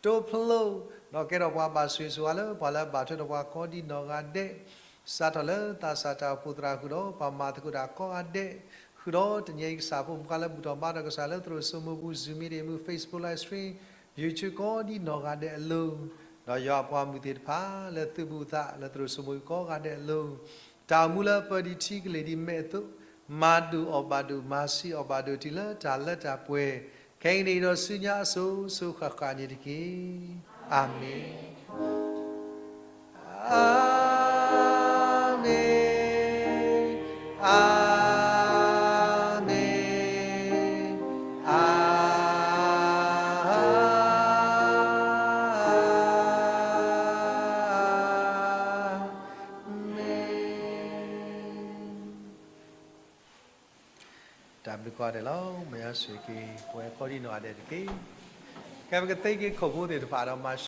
တိဖျိ, ဒီးကဲထီၣ်ပှၤဘၣ်ဆိၣ်ဂ့ၤဆိၣ်ဝါလၢပှၤလၢအဘၣ်ထွဲဒီးပှၤကိးဒံနီၢ်ဂၤဒဲး, စးထီၣ်လၢသးစၢ်တၢ်အိၣ်ဖှိၣ်သရၣ်ဃုာ်ဒီး ပှၤမၤသကိးတၢ်ကိးဂၤဒဲး, ဃုာ်ဒီးတနံၤအံၤကစၢ်ဖိမုၣ်ခွါလၢဘူၣ်ထီၣ်ဘါထီၣ်ကစၢ်လၢသရိာ်စိမိၤပူၤ Zoom မ့တမ့ၢ် Facebook Live Stream, YouTube ကိးဒံနီၢ်ဂၤဒဲးအလိၤ, ဒီးယွၤအပှၤမုၣ်သ့ၣ်တဖၣ်လၢသုးဘူးသးလၢသရိာ်စိမိၤကိးဂၤဒဲးအလိၤ, တၢ်အိၣ်မူလၢပၢၤဒံးထံကလ့ၢ်ဒံးမဲးအသိး, မၤဒိၣ်အီၣ်ဘၣ်ဒိၣ် မၤဆံးအီၣ်ဘၣ်ဒိၣ်တုၤလၢတၢ်လၢတၢ်ပှဲၤ, ခဲအံၤန့ၣ်ဒီးဆူညါအစိၤစိၤဃၣ်ဃၣ်န့ၣ်တက့ၢ်. အၤမ့ၣ်. အၤမ့ၣ်, အၤမ့ၣ်, အၤ တၢ်ဘျုးကိးဂၤဒဲးလီၤ. မ်ယွၤဆိၣ်ဂ့ၤက့ၤ ပဝဲကိးဒံနီၢ်ဂၤဒဲးတက့ၢ်. ကဲ ပကသ့က့ၤခိၣ်ဖိသ့ၣ်တဖၣ်ဒီး မၤ